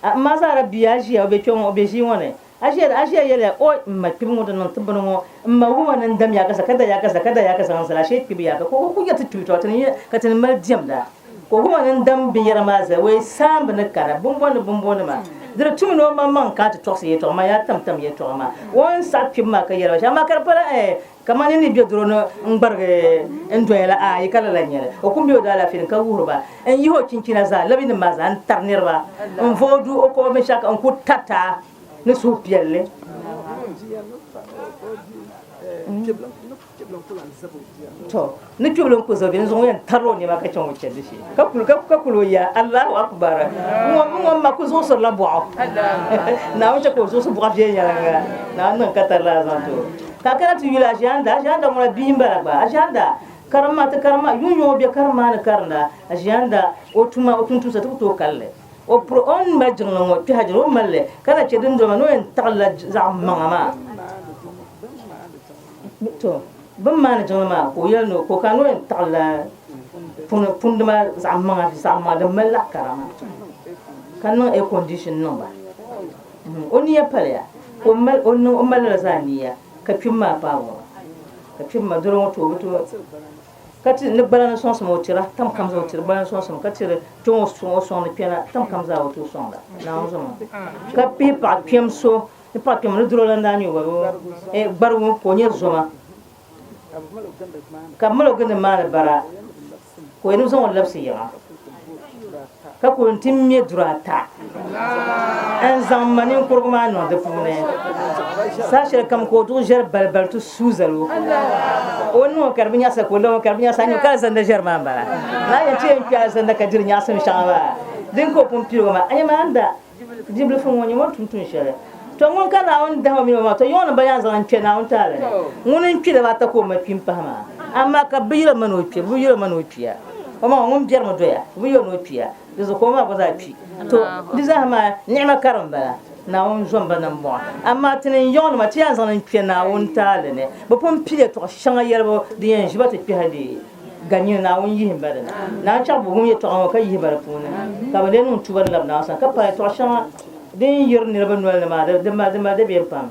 m ma Zara bia a ʒiya o be kpe ŋɔ o be ʒii ŋɔ ni a ʒiya a ʒiya yɛliya o m ma kpibu ŋɔ ti niŋ ti bini ŋɔ m ma wuma ni n dam yaakasa ka da yaakasa ka da yaakasa n zali ashee kpibu yaaka ka o ku yɛri ti kpibu tɔ ka ti ni mali diɛmda ka o wuma ni n dam binyɛra maa zali wei saambi ni kana bimbɔni bimbɔni maa di di tumi ni o maŋmaŋ ka ti tɔɣisi yɛltɔɣa maa yaa tam tam yɛltɔɣa maa o ni saɣi kpibu maa ka yɛli ba shɛm amaa ka di pala Kamani ni be doro ni n-gbarigi n-doya la, aai, ka lala n-nyɛ li. O kum be o daalaafee ni ka wuhiri ba n-yihi o chinchina zaa, labinim maa zaa n-tari niriba n-va o du o ka o binshɛɣu kam n-ku tariti a ni suhupiɛlli. Tɔ! Ni kpibili n-ku zabi n zuɣu yɛn tarila o nɛma ka chaŋ o chandi shee ka kuli ka kuli o ya Allahu Akbar ŋ-ŋɔ m ma ku zuɣusirila bɔɣu Naawuni chɛ ka o zuɣusi bɔɣu viɛnyɛliŋga Naawuni niŋ ka tari lala zaŋ ti o. Ka a kana ti yuli Aʒianda, Aʒianda ŋuna bia m-bala gba. Aʒianda, karim maa ti karim maa, yuun yuŋ o be karim maa ni karinda. Aʒianda, o tuma, o tumtumsa ti ku tooi kali li. O puri o ni mali jiŋli ŋɔ kpɛha jiri o ni mali li ka na chɛ din doli maa ni o yɛn taɣi li la zaɣ maŋa maa. To, bɛ ni maani jiŋli maa ka o yɛli ni o ka o kana ni o yɛn taɣi li la. Pundi maa zaɣ maŋa zaɣ maŋa din mali laɣ kara maa ka niŋ air condition niŋ ba. O niya paliya ka o mali o niŋ o mali lala zaa niya ka kpim maa paagi o ka kpim maa doro ŋɔ to o bi tooi ka ti ni gbala ni sɔŋsim o tira tam kam zaa o tiri gbala ni sɔŋsim ka tiri kpɛ ŋɔ sɔŋ o sɔŋdi kpɛna tam kam zaa o tooi sɔŋda Naawuni zuɣu maa ka pihi paɣa kpɛm so ni paɣa kpɛm ni doro la n-daa nyɛ o gba bee gbarigu ka o nyɛ zoma Ka bɛ mal o gindi maani bara, ka o yɛn zaŋ o labisi yiŋa, ka ku nti me duri ata n-zaŋ ma ninkurigu maa niŋ di puuni. Saha shɛli kam ka o duɣi ʒiɛri balibali ti suui zal o. O ni niŋ o ka di bi nyaɣisa, ka o lan o ka di bi nyaɣisa, a nya ka alizanda ʒiɛri maa m-bala. Naa yɛn ti yɛn kpe alizanda ka diri nyaɣisim shɛŋa maa din ka o pun pilig o maa. A nya maa n-da Bibilifu ŋɔ nyɛ o ni tum tuun shɛli. Tɔ ŋun ka Naawuni dahi o mini o maŋa, tɔ yiŋɔ ni ba yɛn zaŋ n-kpe Naawuni taali ni. Ŋuni n-kpi dabaata ka o ma kpi m-pahi maa. Amaa ka bɛ yɛl o ma ni o kpi, bɛ bi yɛl o ma ni o kpiya. O maŋa ŋun biɛrimi doya, bɛ bi yɛl o ni o kpiya. Di zuɣu ka o maa gba zaa kpi. Tɔ di zaaha maa ni'ima kari m-bala. Naawuni zom ba nambɔɣu. Amaa ti ni yiŋɔnima ti yɛn zaŋ li n-kpe Naawuni taali ni. Bɛ pun pili yɛtɔɣ shɛŋa yɛlibu din yɛn ʒi ba ti kpɛhi leei. Ganyini Naawuni yihim ba di ni. Naawuni chaɣ buɣim yɛtɔɣa ŋɔ ka yihi ba di puuni, ka bɛ lee niŋ tuuba ni labi Naawuni sani, ka pahi yɛtɔɣ shɛŋa din yiri niriba noli ni maa, di mali dabiɛm pam.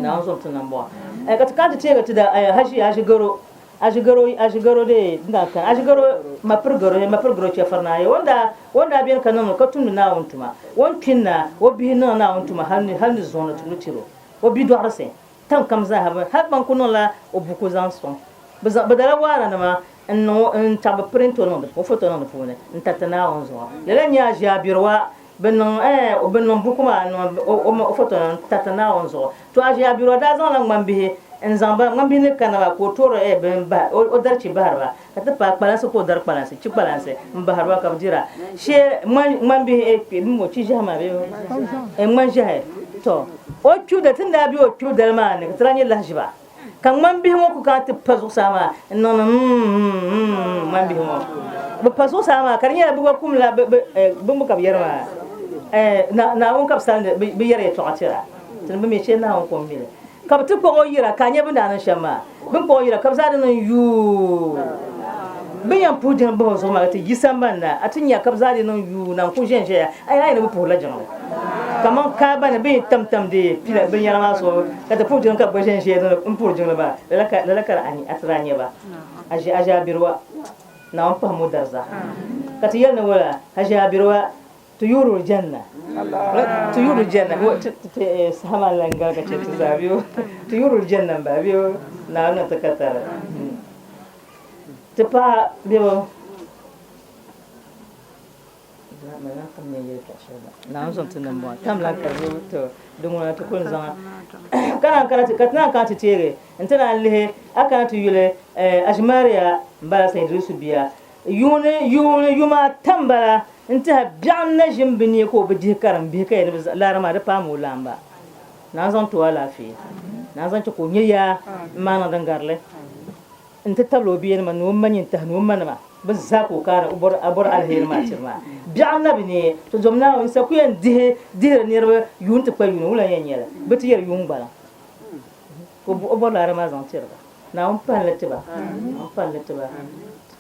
Naawuni zom ti nambɔɣu. Ka ti kana ti teegi ti da haʒi, haʒi garo, haʒi garo, haʒi garo dee din daa kani, haʒi garo, mapiri garo, mapiri garo chɛfiri naa, o ni daa, o ni daa beni ka niŋdi, ka tumdi Naawuni tuma, o ni kpini na, o bihi niŋdi Naawuni tuma hal ni, hal ni zuŋ ni tuuli tiri o, o bidɔɣirisi. Tiŋ kam zaaha bɛ hali ban ku niŋla o buku zaŋ sɔŋ. Bɛ zaŋ bɛ dala waaranima n-niŋ o n-chaɣ bɛ print o niŋ di o foto niŋ di puuni n-tariti Naawuni zuɣu. Lala n-nyɛ Aʒiabiriwa bɛ niŋ ɛɛh bɛ niŋ buku maa n-niŋ o foto niŋ n-tariti Naawuni zuɣu. To Aʒiabiriwa daa zaŋla ŋmambihi n-zaŋ ba ŋmambihi ni kana maa ka o toori ɛɛh bini bahi o dari chi bahiri ba ka ti paai kpalansi ka o dari kpalansi chi kpalansi m-bahiri ba ka bɛ dira. Shee ŋmambihi ɛɛh kpe bɛ mi o chi ʒiɛhi maa bee ɛɛh ŋmanʒiɛhi to O kpibu dali, ti ni daa be o kpibu dali maa ni ka ti daa nyɛ lahiʒiba, ka ŋmambihi ŋɔ kul kana ti pa zuɣusaa maa n-niŋdi mm-mm-mm ŋmambihi ŋɔ. Bɛ pa zuɣusaa maa ka di nyɛla bɛ gba kumla bɛ ka bɛ yɛri maa, Naawuni ka bɛ salindi bɛ yɛri yɛtɔɣa tira, ti ni bi mi shee Naawuni ko m-mi li. Ka bɛ ti kpuɣ o yira, ka a nya bɛ ni daa niŋ shɛm maa. Bɛ ni kpuɣ o yira ka bɛ zaa di niŋ yuui. Bɛ ni yɛn puhi jiŋli bahi o zuɣu maa ka ti yi sambani na, a ti nya ka bɛ zaa di niŋ yuui na n-kul ʒɛnʒɛya. A yi a yi ni bɛ puhirila jiŋli kaman Kaaba ni bɛ ni tamtam di pila binyɛra maa zuɣu ka ti puhi jiŋli ka bɛ gba ʒɛnʒɛya niŋdi m-puhiri jiŋli maa. Lala ka lala ka a ti daa nya ba. Aʒiabiriwa, Naawuni pahim o dariza. Ka ti yɛli ni wala, Aʒiabiriwa, Tuyurul janna tuyurul janna saha maa lan gari ka chɛ ti zaa bɛ tuyurul janna m-bala bɛ Naawuni niŋ ti katari ti paɣa bɛ Naawuni zaŋ ti niŋ bɔŋɔ tam lan kari bɛ to di ŋuna ti kuli zaŋ ka naan kana ti ka ti naan kana ti teegi n-ti naan lihi a kana ti yuli Aʒimaria m-bala Sayidirusu bia Yuuni yuuni yuma ata m-bala n-tɛha biɛɣu n-na ʒi m-bi neei ka o bi dihi karim bihi ka yɛli ni bɛ laara maa di paami o laamba. Naa zaŋ ti o alaafee. Naa zaŋ chɛ ka o nya yaa m-maa niŋ din gari li nti tabili o biyanima ni o ma nyintahi ni o manima bɛ zaa ka o kaani o bɔri a bɔri aliheri maa tiri maa. Biɛɣu na bi neei ti zom Naawuni sa ku yɛn dihi dihiri niriba yuun ti kpa yuuni wula n-yɛn nyɛ li? Bɛ ti yɛri yuun gbaliŋ ka o bɔri laara maa zaŋ tiri ba. Naawuni pali ni ti ba, Naawuni pali ni ti ba.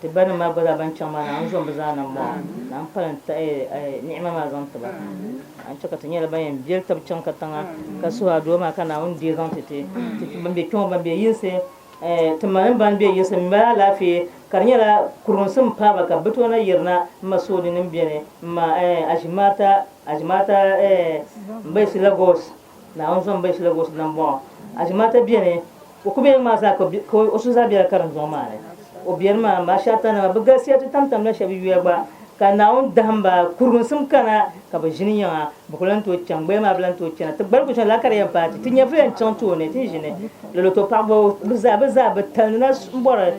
Ti ba nim maa gba zaa ban chaŋ maa, Naawuni zom bɛ zaa nambɔɣu. Naawuni pali ni tahi ni'ima maa zaŋ ti ba. Naawuni chɛ ka ti nyɛla ban yɛn beli tab chaŋ katiŋa ka suhi adua maa ka Naawuni deei zaŋ ti ti. Ti ban be kpiɔŋ, ban be yinsi, ti ma nim ban be yinsi m mali alaafee ka di nyɛla kurinsi m-paai ba ka bɛ tooi na yirina m ma Sooni nim beni, m ma Ajimata, Ajimata m bayisi Lagos. Naawuni zom bayisi Lagos nambɔɣu. Ajimata beni. O ku beni maa zaa ka o suhu zaa bela karinzɔŋ maa ni. O beni maa, maashatanima, bɛ galisiya ti tamtamla shɛba yuya gba, ka Naawuni dahim ba kuriginsim kana ka bɛ ʒini yiŋa, bɛ ku lan tooi chaŋ, gbaya maa bi lan tooi chana. Ti gbali ku chaŋ lala ka di yɛn paai ti, ti nyɛvili yɛn chaŋ tooni, ti ni ʒini lala to paɣiba bɛ zaa, bɛ zaa bɛ talindi na m-bɔri,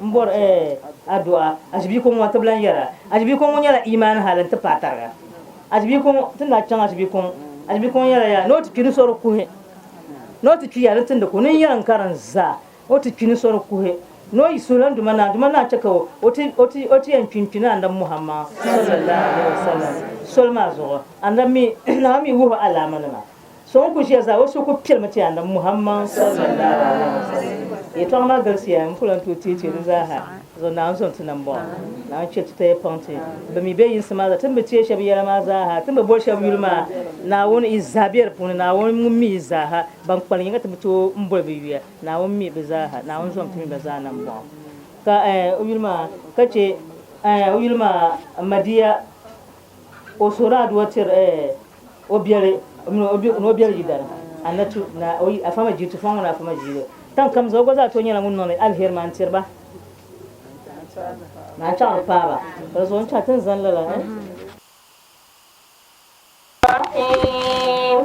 m-bɔri ɛɛ adua. Aʒibiiko ŋɔ ti bi lan yɛra. Aʒibiiko ŋɔ nyɛla imaani hali nti paai tariga. Aʒibiiko ŋɔ, ti ni daa chaŋ aʒibiiko ŋɔ, aʒibiiko ŋɔ nyɛla yaa ni o ti kpi ni sɔri kuhi. Ni o ti kpi ya ni tindi ku ni n yɛli n karim zaa, o ti kpi ni sori kuhi ni o yi suhila n Duuma Naa, Duuma Naa chɛ ka o ti o ti o ti yɛn kpi n-kpi ni Annabi Muhammad sallallahu alaihi wasallam soli maa zuɣu. Annabi mi Naawuni mi wuhi o alaamanima. So ŋun kuli ʒiya zaa o suhu kuli piɛlimi ti Annabi Muhammad sallallahu alaihi wasallam. Yɛltɔɣa maa galisiya n ku lan tooi teei teei di zaa ha. Zuɣu Naawuni zom ti nambɔɣu. Naawuni chɛ ti taya paŋ ti. Bɛ mi be yinsi maa zaa. Ti ni bi teei shɛba yɛla maa zaa ha, ti ni bi boli shɛba yuli maa, Naawuni yi zaa be di puuni. Naawuni ŋun mi yi zaa ha. Ban kpalim yiŋga ti bi tooi m-boli bɛ yuya. Naawuni mi bɛ zaa ha. Naawuni zom ti mini ba zaa nambɔɣu. Ka o yuli maa ka chɛ o yuli maa Madiya o suhuri aduwa tiri o biɛli ni o biɛli yidana Anatu na Afama Jitu fɔŋ ŋɔ ni Afama Jiilo. Tiŋ kam zaa o gba zaa tooi nyɛla ŋun niŋdi aliheri maa n-tiri ba. Maa n-chaŋ di paai ba. Ka di zuɣu n-chaŋ ti ni zani lala. الرحيم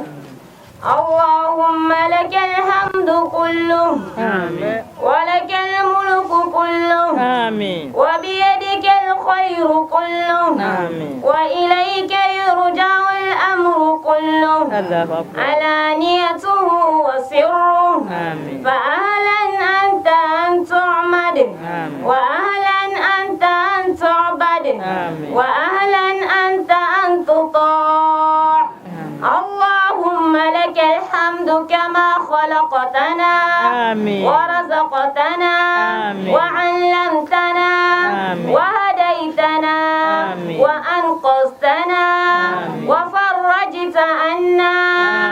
اللهم لك الحمد كله آمين ولك الملك كله آمين وبيدك الخير كله آمين وإليك يرجع الأمر كله الله أكبر علانيته وسره آمين فأهلا أنت أن تعمد آمين وأهلا أنت أن تعبد آمين. وأهلا أنت أن تطاع اللهم لك الحمد كما خلقتنا آمين. ورزقتنا آمين. وعلمتنا آمين. وهديتنا آمين. وأنقذتنا آمين. وفرجت عنا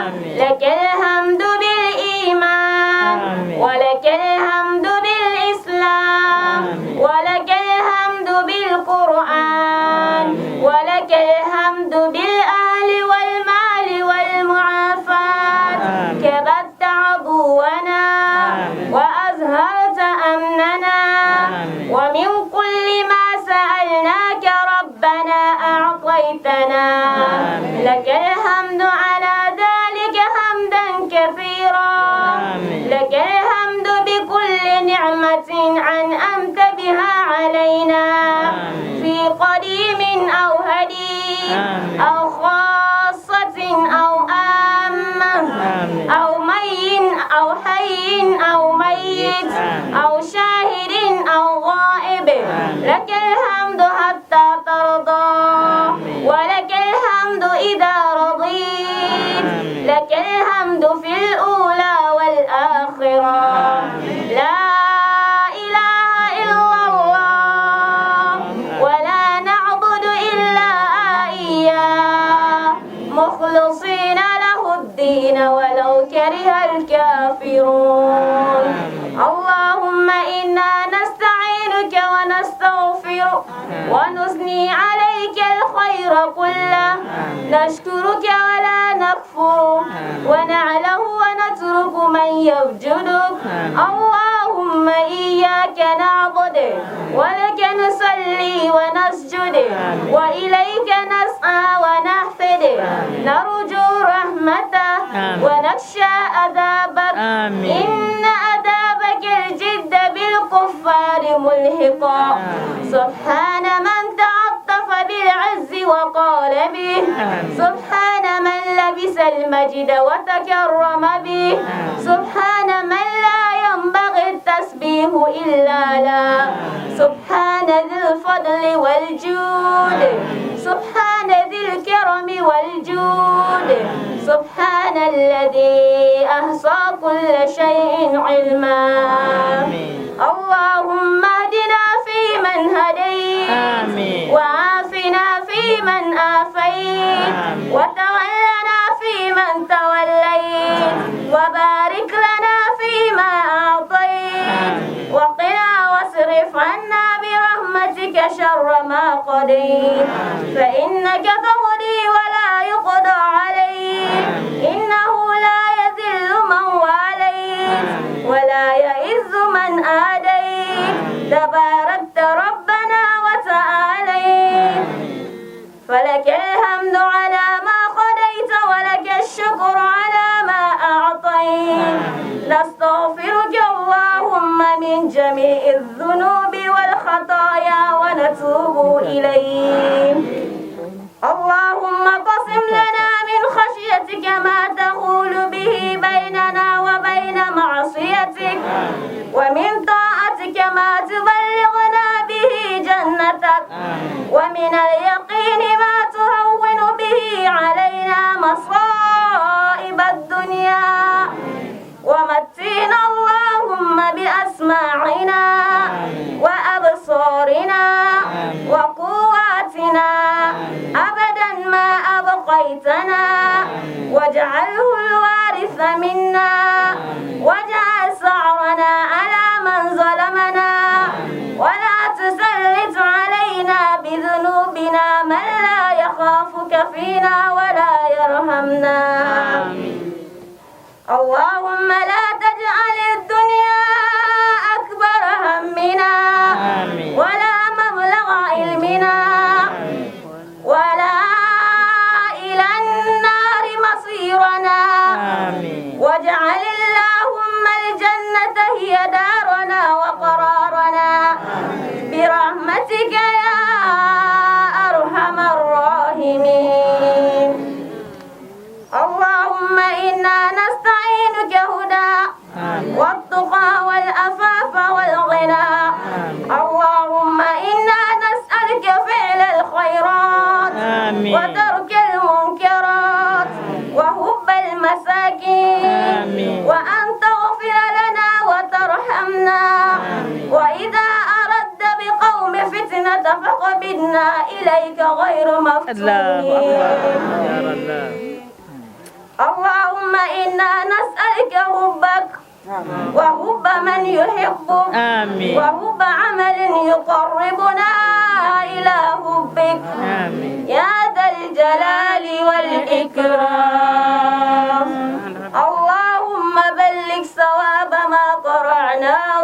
آمين. لك الحمد بالإيمان آمين. ولك الحمد بالإسلام آمين. ولك الحمد بالقرآن آمين. ولك الحمد بالأهل والمال والمعافاة آمين. كبت عدونا آمين. وأزهرت أمننا آمين. ومن كل ما سألناك ربنا أعطيتنا آمين. لك الحمد على ذلك حمدا كثيرا آمين. لك الحمد بكل نعمة أنعمت بها علينا آمين. في قديم أو هديم آمين. أو خاصة أو عامة آمين. أو مي أو حي أو ميت آمين. أو شاهد أو غائب آمين. لك الحمد حتى ترضى آمين. ولك الحمد إذا رضيت آمين. لك الحمد في الأولى والآخرة آمين. لا إله إلا الله ولا نعبد إلا إياه مخلصين له الدين ولو كره الكافرون اللهم إنا نستعينك ونستغفرك ونثني عليك الخير كله نشكرك ولا نكفرك ونعله ونترك من يفجدك اللهم إياك نعبد ولك نصلي ونسجد وإليك نسعى ونحفد نرجو رحمتك آمين. ونخشى عذابك آمين. إن عذابك الجد بالكفار ملحقا سبحان من تعطف بالعز وقال به آمين. سبحان من لبس المجد وتكرم به سبحان من لا ينبغي التسبيح إلا له سبحان ذي الفضل والجود سبحان ذي الكرم والجود سبحان الذي أحصى كل شيء علما آمين. اللهم اهدنا فيمن هديت آمين. وعافنا فيمن عافيت آمين. وتولنا فيمن توليت وبارك لنا فيما أعطيت آمين. وقنا واصرف عنا برحمتك شر ما قضيت فإنك تقضي ولا يقضى عليك إنه لا يذل من واليت ولا يئز من آديت تباركت ربنا وتعاليت فلك الحمد على ما قضيت ولك الشكر على ما أعطيت نستغفرك اللهم من جميع الذنوب والخطايا ونتوب إليك اللهم قسم لنا من خشيتك ما تحول به بيننا وبين معصيتك ومن طاعتك ما تبلغنا به جنتك ومن اليقين ما تهون به علينا مصائب مصائب الدنيا ومتعنا اللهم بأسماعنا وأبصارنا وقواتنا أبدا ما أبقيتنا واجعله الوارث منا واجعل ثأرنا على من ظلمنا ولا تسلط علينا بذنوبنا من لا يخافك فينا ولا يرحمنا اللهم لا تجعل الدنيا أكبر همنا ولا مبلغ علمنا ولا إلى النار مصيرنا واجعل اللهم الجنة هي دارنا وقرارنا برحمتك يا أرحم الراحمين اللهم إنا نستعينك هدى والتقى والأفاف والغنى اللهم إنا نسألك فعل الخيرات آمين. وترك المنكرات وحب المساكين آمين. وأن تغفر لنا وترحمنا وإذا أردت بقوم فتنة فاقبضنا إليك غير الله مفتونين أكبر يا الله اللهم إنا نسألك حبك وحب من يحبك آمين. وحب عمل يقربنا إلى حبك آمين يا ذا الجلال والإكرام اللهم بلغ ثواب ما قرعناه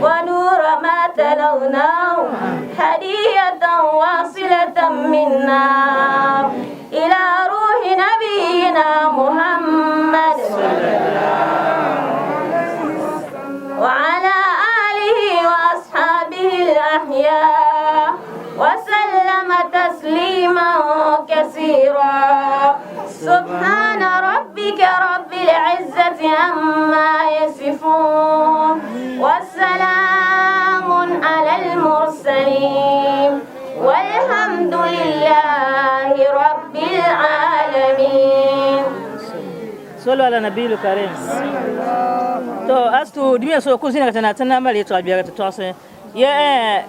ونور ما تلوناه هدية واصلة منا إلى روح نبينا محمد وعلى آله وأصحابه الأحياء وسلم تسليما كثيرا سبحان ربك رب العزة عما يصفون والسلام على المرسلين والحمد لله رب العالمين صلوا على النبي الكريم to astu dimiya so ko zina tana tana mali to abiya ta tɔɣisi ye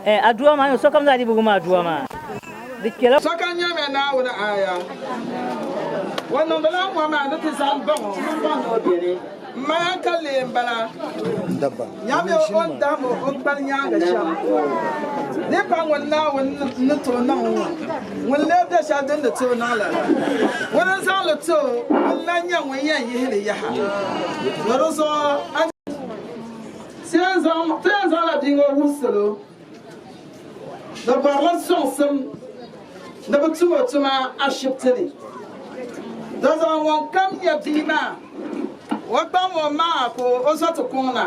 eh aduwa ma sokam zaa di bugu ma aduwa ma di kela Sokam nyɛmi Naawuni aya. O niŋdila ŋɔ maa ni ti zaŋ baŋ o. M ma yan ka lee m-bala. Nyami o ni dahim o gbali nyaaŋa shɛm. Di pa ŋun Naawuni ni tooi niŋ ŋɔ, ŋun lee be shɛli din ni tooi niŋ lala. Ŋuni n-zaŋ li ti o, ŋun lan nyɛ ŋun yɛn yihi li yaha. Ni di zuɣu a Ti yɛn zaŋla bia ŋɔ wuhi salo di bɔrila sɔŋsim ni bɛ tum o tuma ashibiti ni. Di zuɣu ŋunkam nya bia maa, o kpaŋm o maŋa ka o zo ti kuŋ na.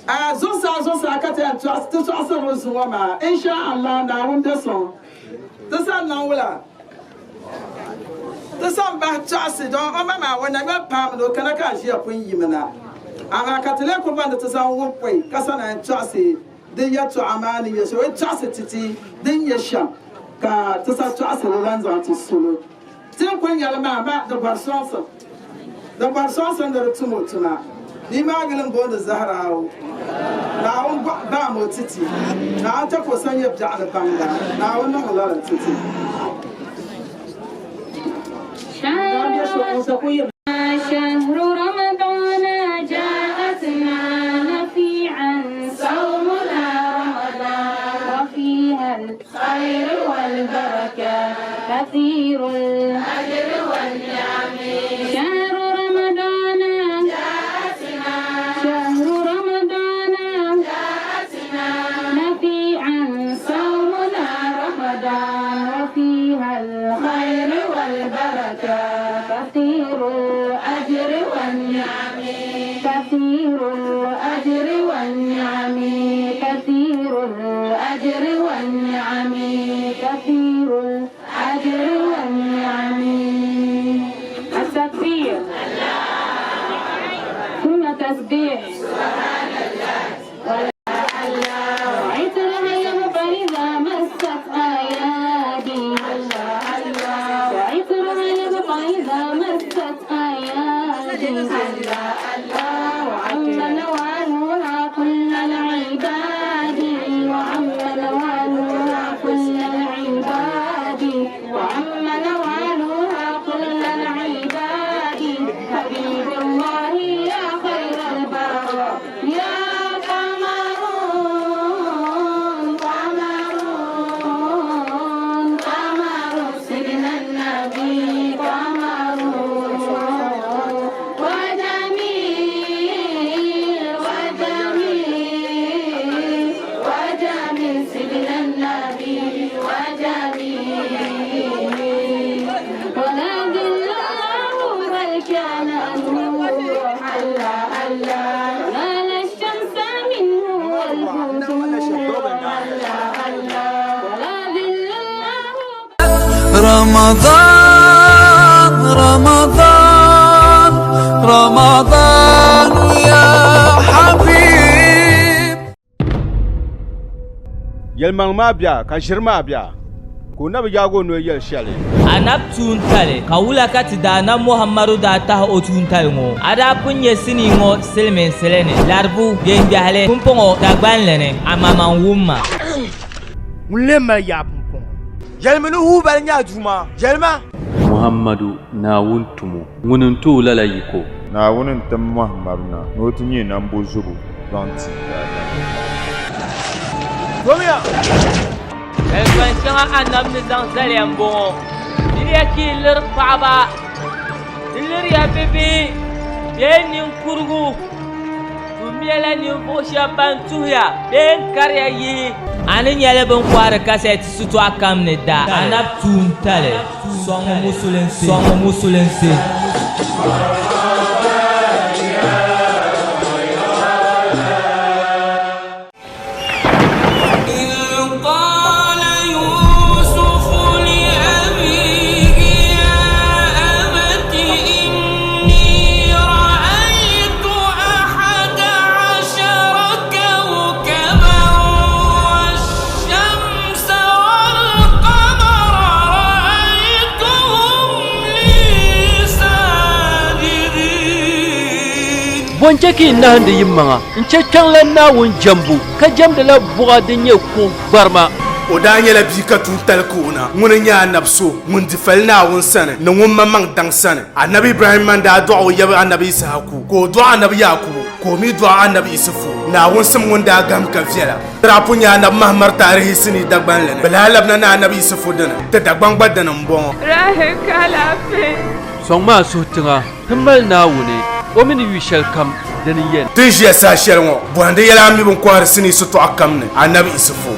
A Zuɣusaa zuɣusaa ka ti yɛn ti tɔɣisiri li zuŋɔ maa, insha Allah Naawuni be sɔŋ ti sani niŋ wula? Ti san bahi tɔɣisi don o ma maa o na ŋmɛ paam ni o kana ka a ʒiya pun yimi na. Amaa ka ti lee kuli bɔndi ti zaŋ wuhi pɔi ka sa naan tɔɣisi di yɛtɔɣa maa ni nyɛ shɛm. O yi tɔɣisi ti ti din nyɛ shɛm ka ti sa tɔɣisi li lan zaŋ ti solo. Ti ni kuli nyɛli maa maa di bɔri sɔŋsim. Di bɔri sɔŋsim ni di tum o tuma. Bia maa yuli m-booni Zahiraawu. Naawuni baam o ti ti. Naawuni chɛ ka o sa nyɛ biɛɣuni baŋda. Naawuni niŋ o lala ti ti. شهر رمضان جاءتنا نفيعا صومنا رمضان وفيها الخير والبركة كثير الأجر والنعم شهر رمضان جاءتنا شهر رمضان جاءتنا نفيعا صومنا رمضان وفيها الخير والبركة كثير الأجر والنعم كثير الأجر والنعم كثير الأجر والنعم كثير الأجر والنعم التكبير ثم تسبيح عطرها يبقى إذا مست أيادي وعطرها يبقى إذا مست وعم نوالها كل العباد، وعم نوالها كل العباد، وعم نوالها كل العباد. حبيب الله يا خير البراء، يا قمر قمر قمر سيدنا النبي قمر، وجميل وجميل وجميل سيدنا النبي وجميل. ولا ذل الله بل كان نور، الله الله، نال الشمس منه والبدور، الله الله، ولا ذل الله. رمضان رمضان رمضان يا حبيب. Yɛlimaŋli maa bia ka ʒiri maa bia, ka o na bi yaagi o noli yɛli shɛli. Anab tuuntali ka wula ka ti daa na Muhammadu daa tahi o tuuntali ŋɔ. A daa pun nyɛ sinii ŋɔ silimiinsili ni laribu biɛngbɛhili pumpɔŋɔ Dagbanli ni amaman wumma. Ŋun lee mali yaa pumpɔŋɔ? Yɛlimi ni huubali nyɛ a Duuma. Yɛlima. Muhammadu, Naawuni tumo, ŋuni n-ti o lala yiko. Naawuni n-tim Muhammadu na ni o ti nyɛ nambo zubu zaŋ ti daadama. Domiya! Kalipan shɛŋa anab ni zaŋ zaliya m-bɔŋɔ. Diriya ka yi liri paɣiba, di liriya bibihi bee ninkurugu. Tummiya ninvuɣ shɛb ban tuhiya bee n-kariya yihi. A ni nyɛli bɛ ni kɔhiri kasɛti sitɔɣu kam ni da. Anab tuuntali sɔŋmi musulinsi. Sɔŋmi musulinsi. قال يوسف لأبيه يا أبت إني رأيت 11 كوكبا والشمس والقمر رأيتهم لي ساجدين. Bɔ n-chɛ ka yi nahindi yimaŋa n-chɛ kpiɔŋlan Naawuni jɛmbu, ka jɛmdila buɣa din nyɛ kuɣ gbarima. O daa nyɛla bia ka tuuntali ka o na. Ŋuni n-nyɛ anabi so ŋun di fali Naawuni sani ni ŋun maŋmaŋ daŋ sani. Anabi Ibrahimma n-daa dɔɣi o yaba anabi Issahaku, ka o dɔɣi anabi Yaakubu, ka o mi dɔɣi anabi Isufu. Naawuni sim ŋun daa gahim ka viɛla. Ti daa pun nya anabi Mahamar taarihi sinii Dagbanli ni. Bɛ lahi labina ni anabi Isufu dini, ti Dagbaŋ gba dini m-bɔŋɔ. Rahim ka alaafee. Sɔŋ maa suhu tiŋa, ti mali Naawuni, o mi ni yu shɛlikam dini yɛn. Ti ni ʒiya saha shɛli ŋɔ, bɔhindi yɛla a mi bɛ ni kɔhiri sinii sitɔɣu kam ni, Anabi Isufu.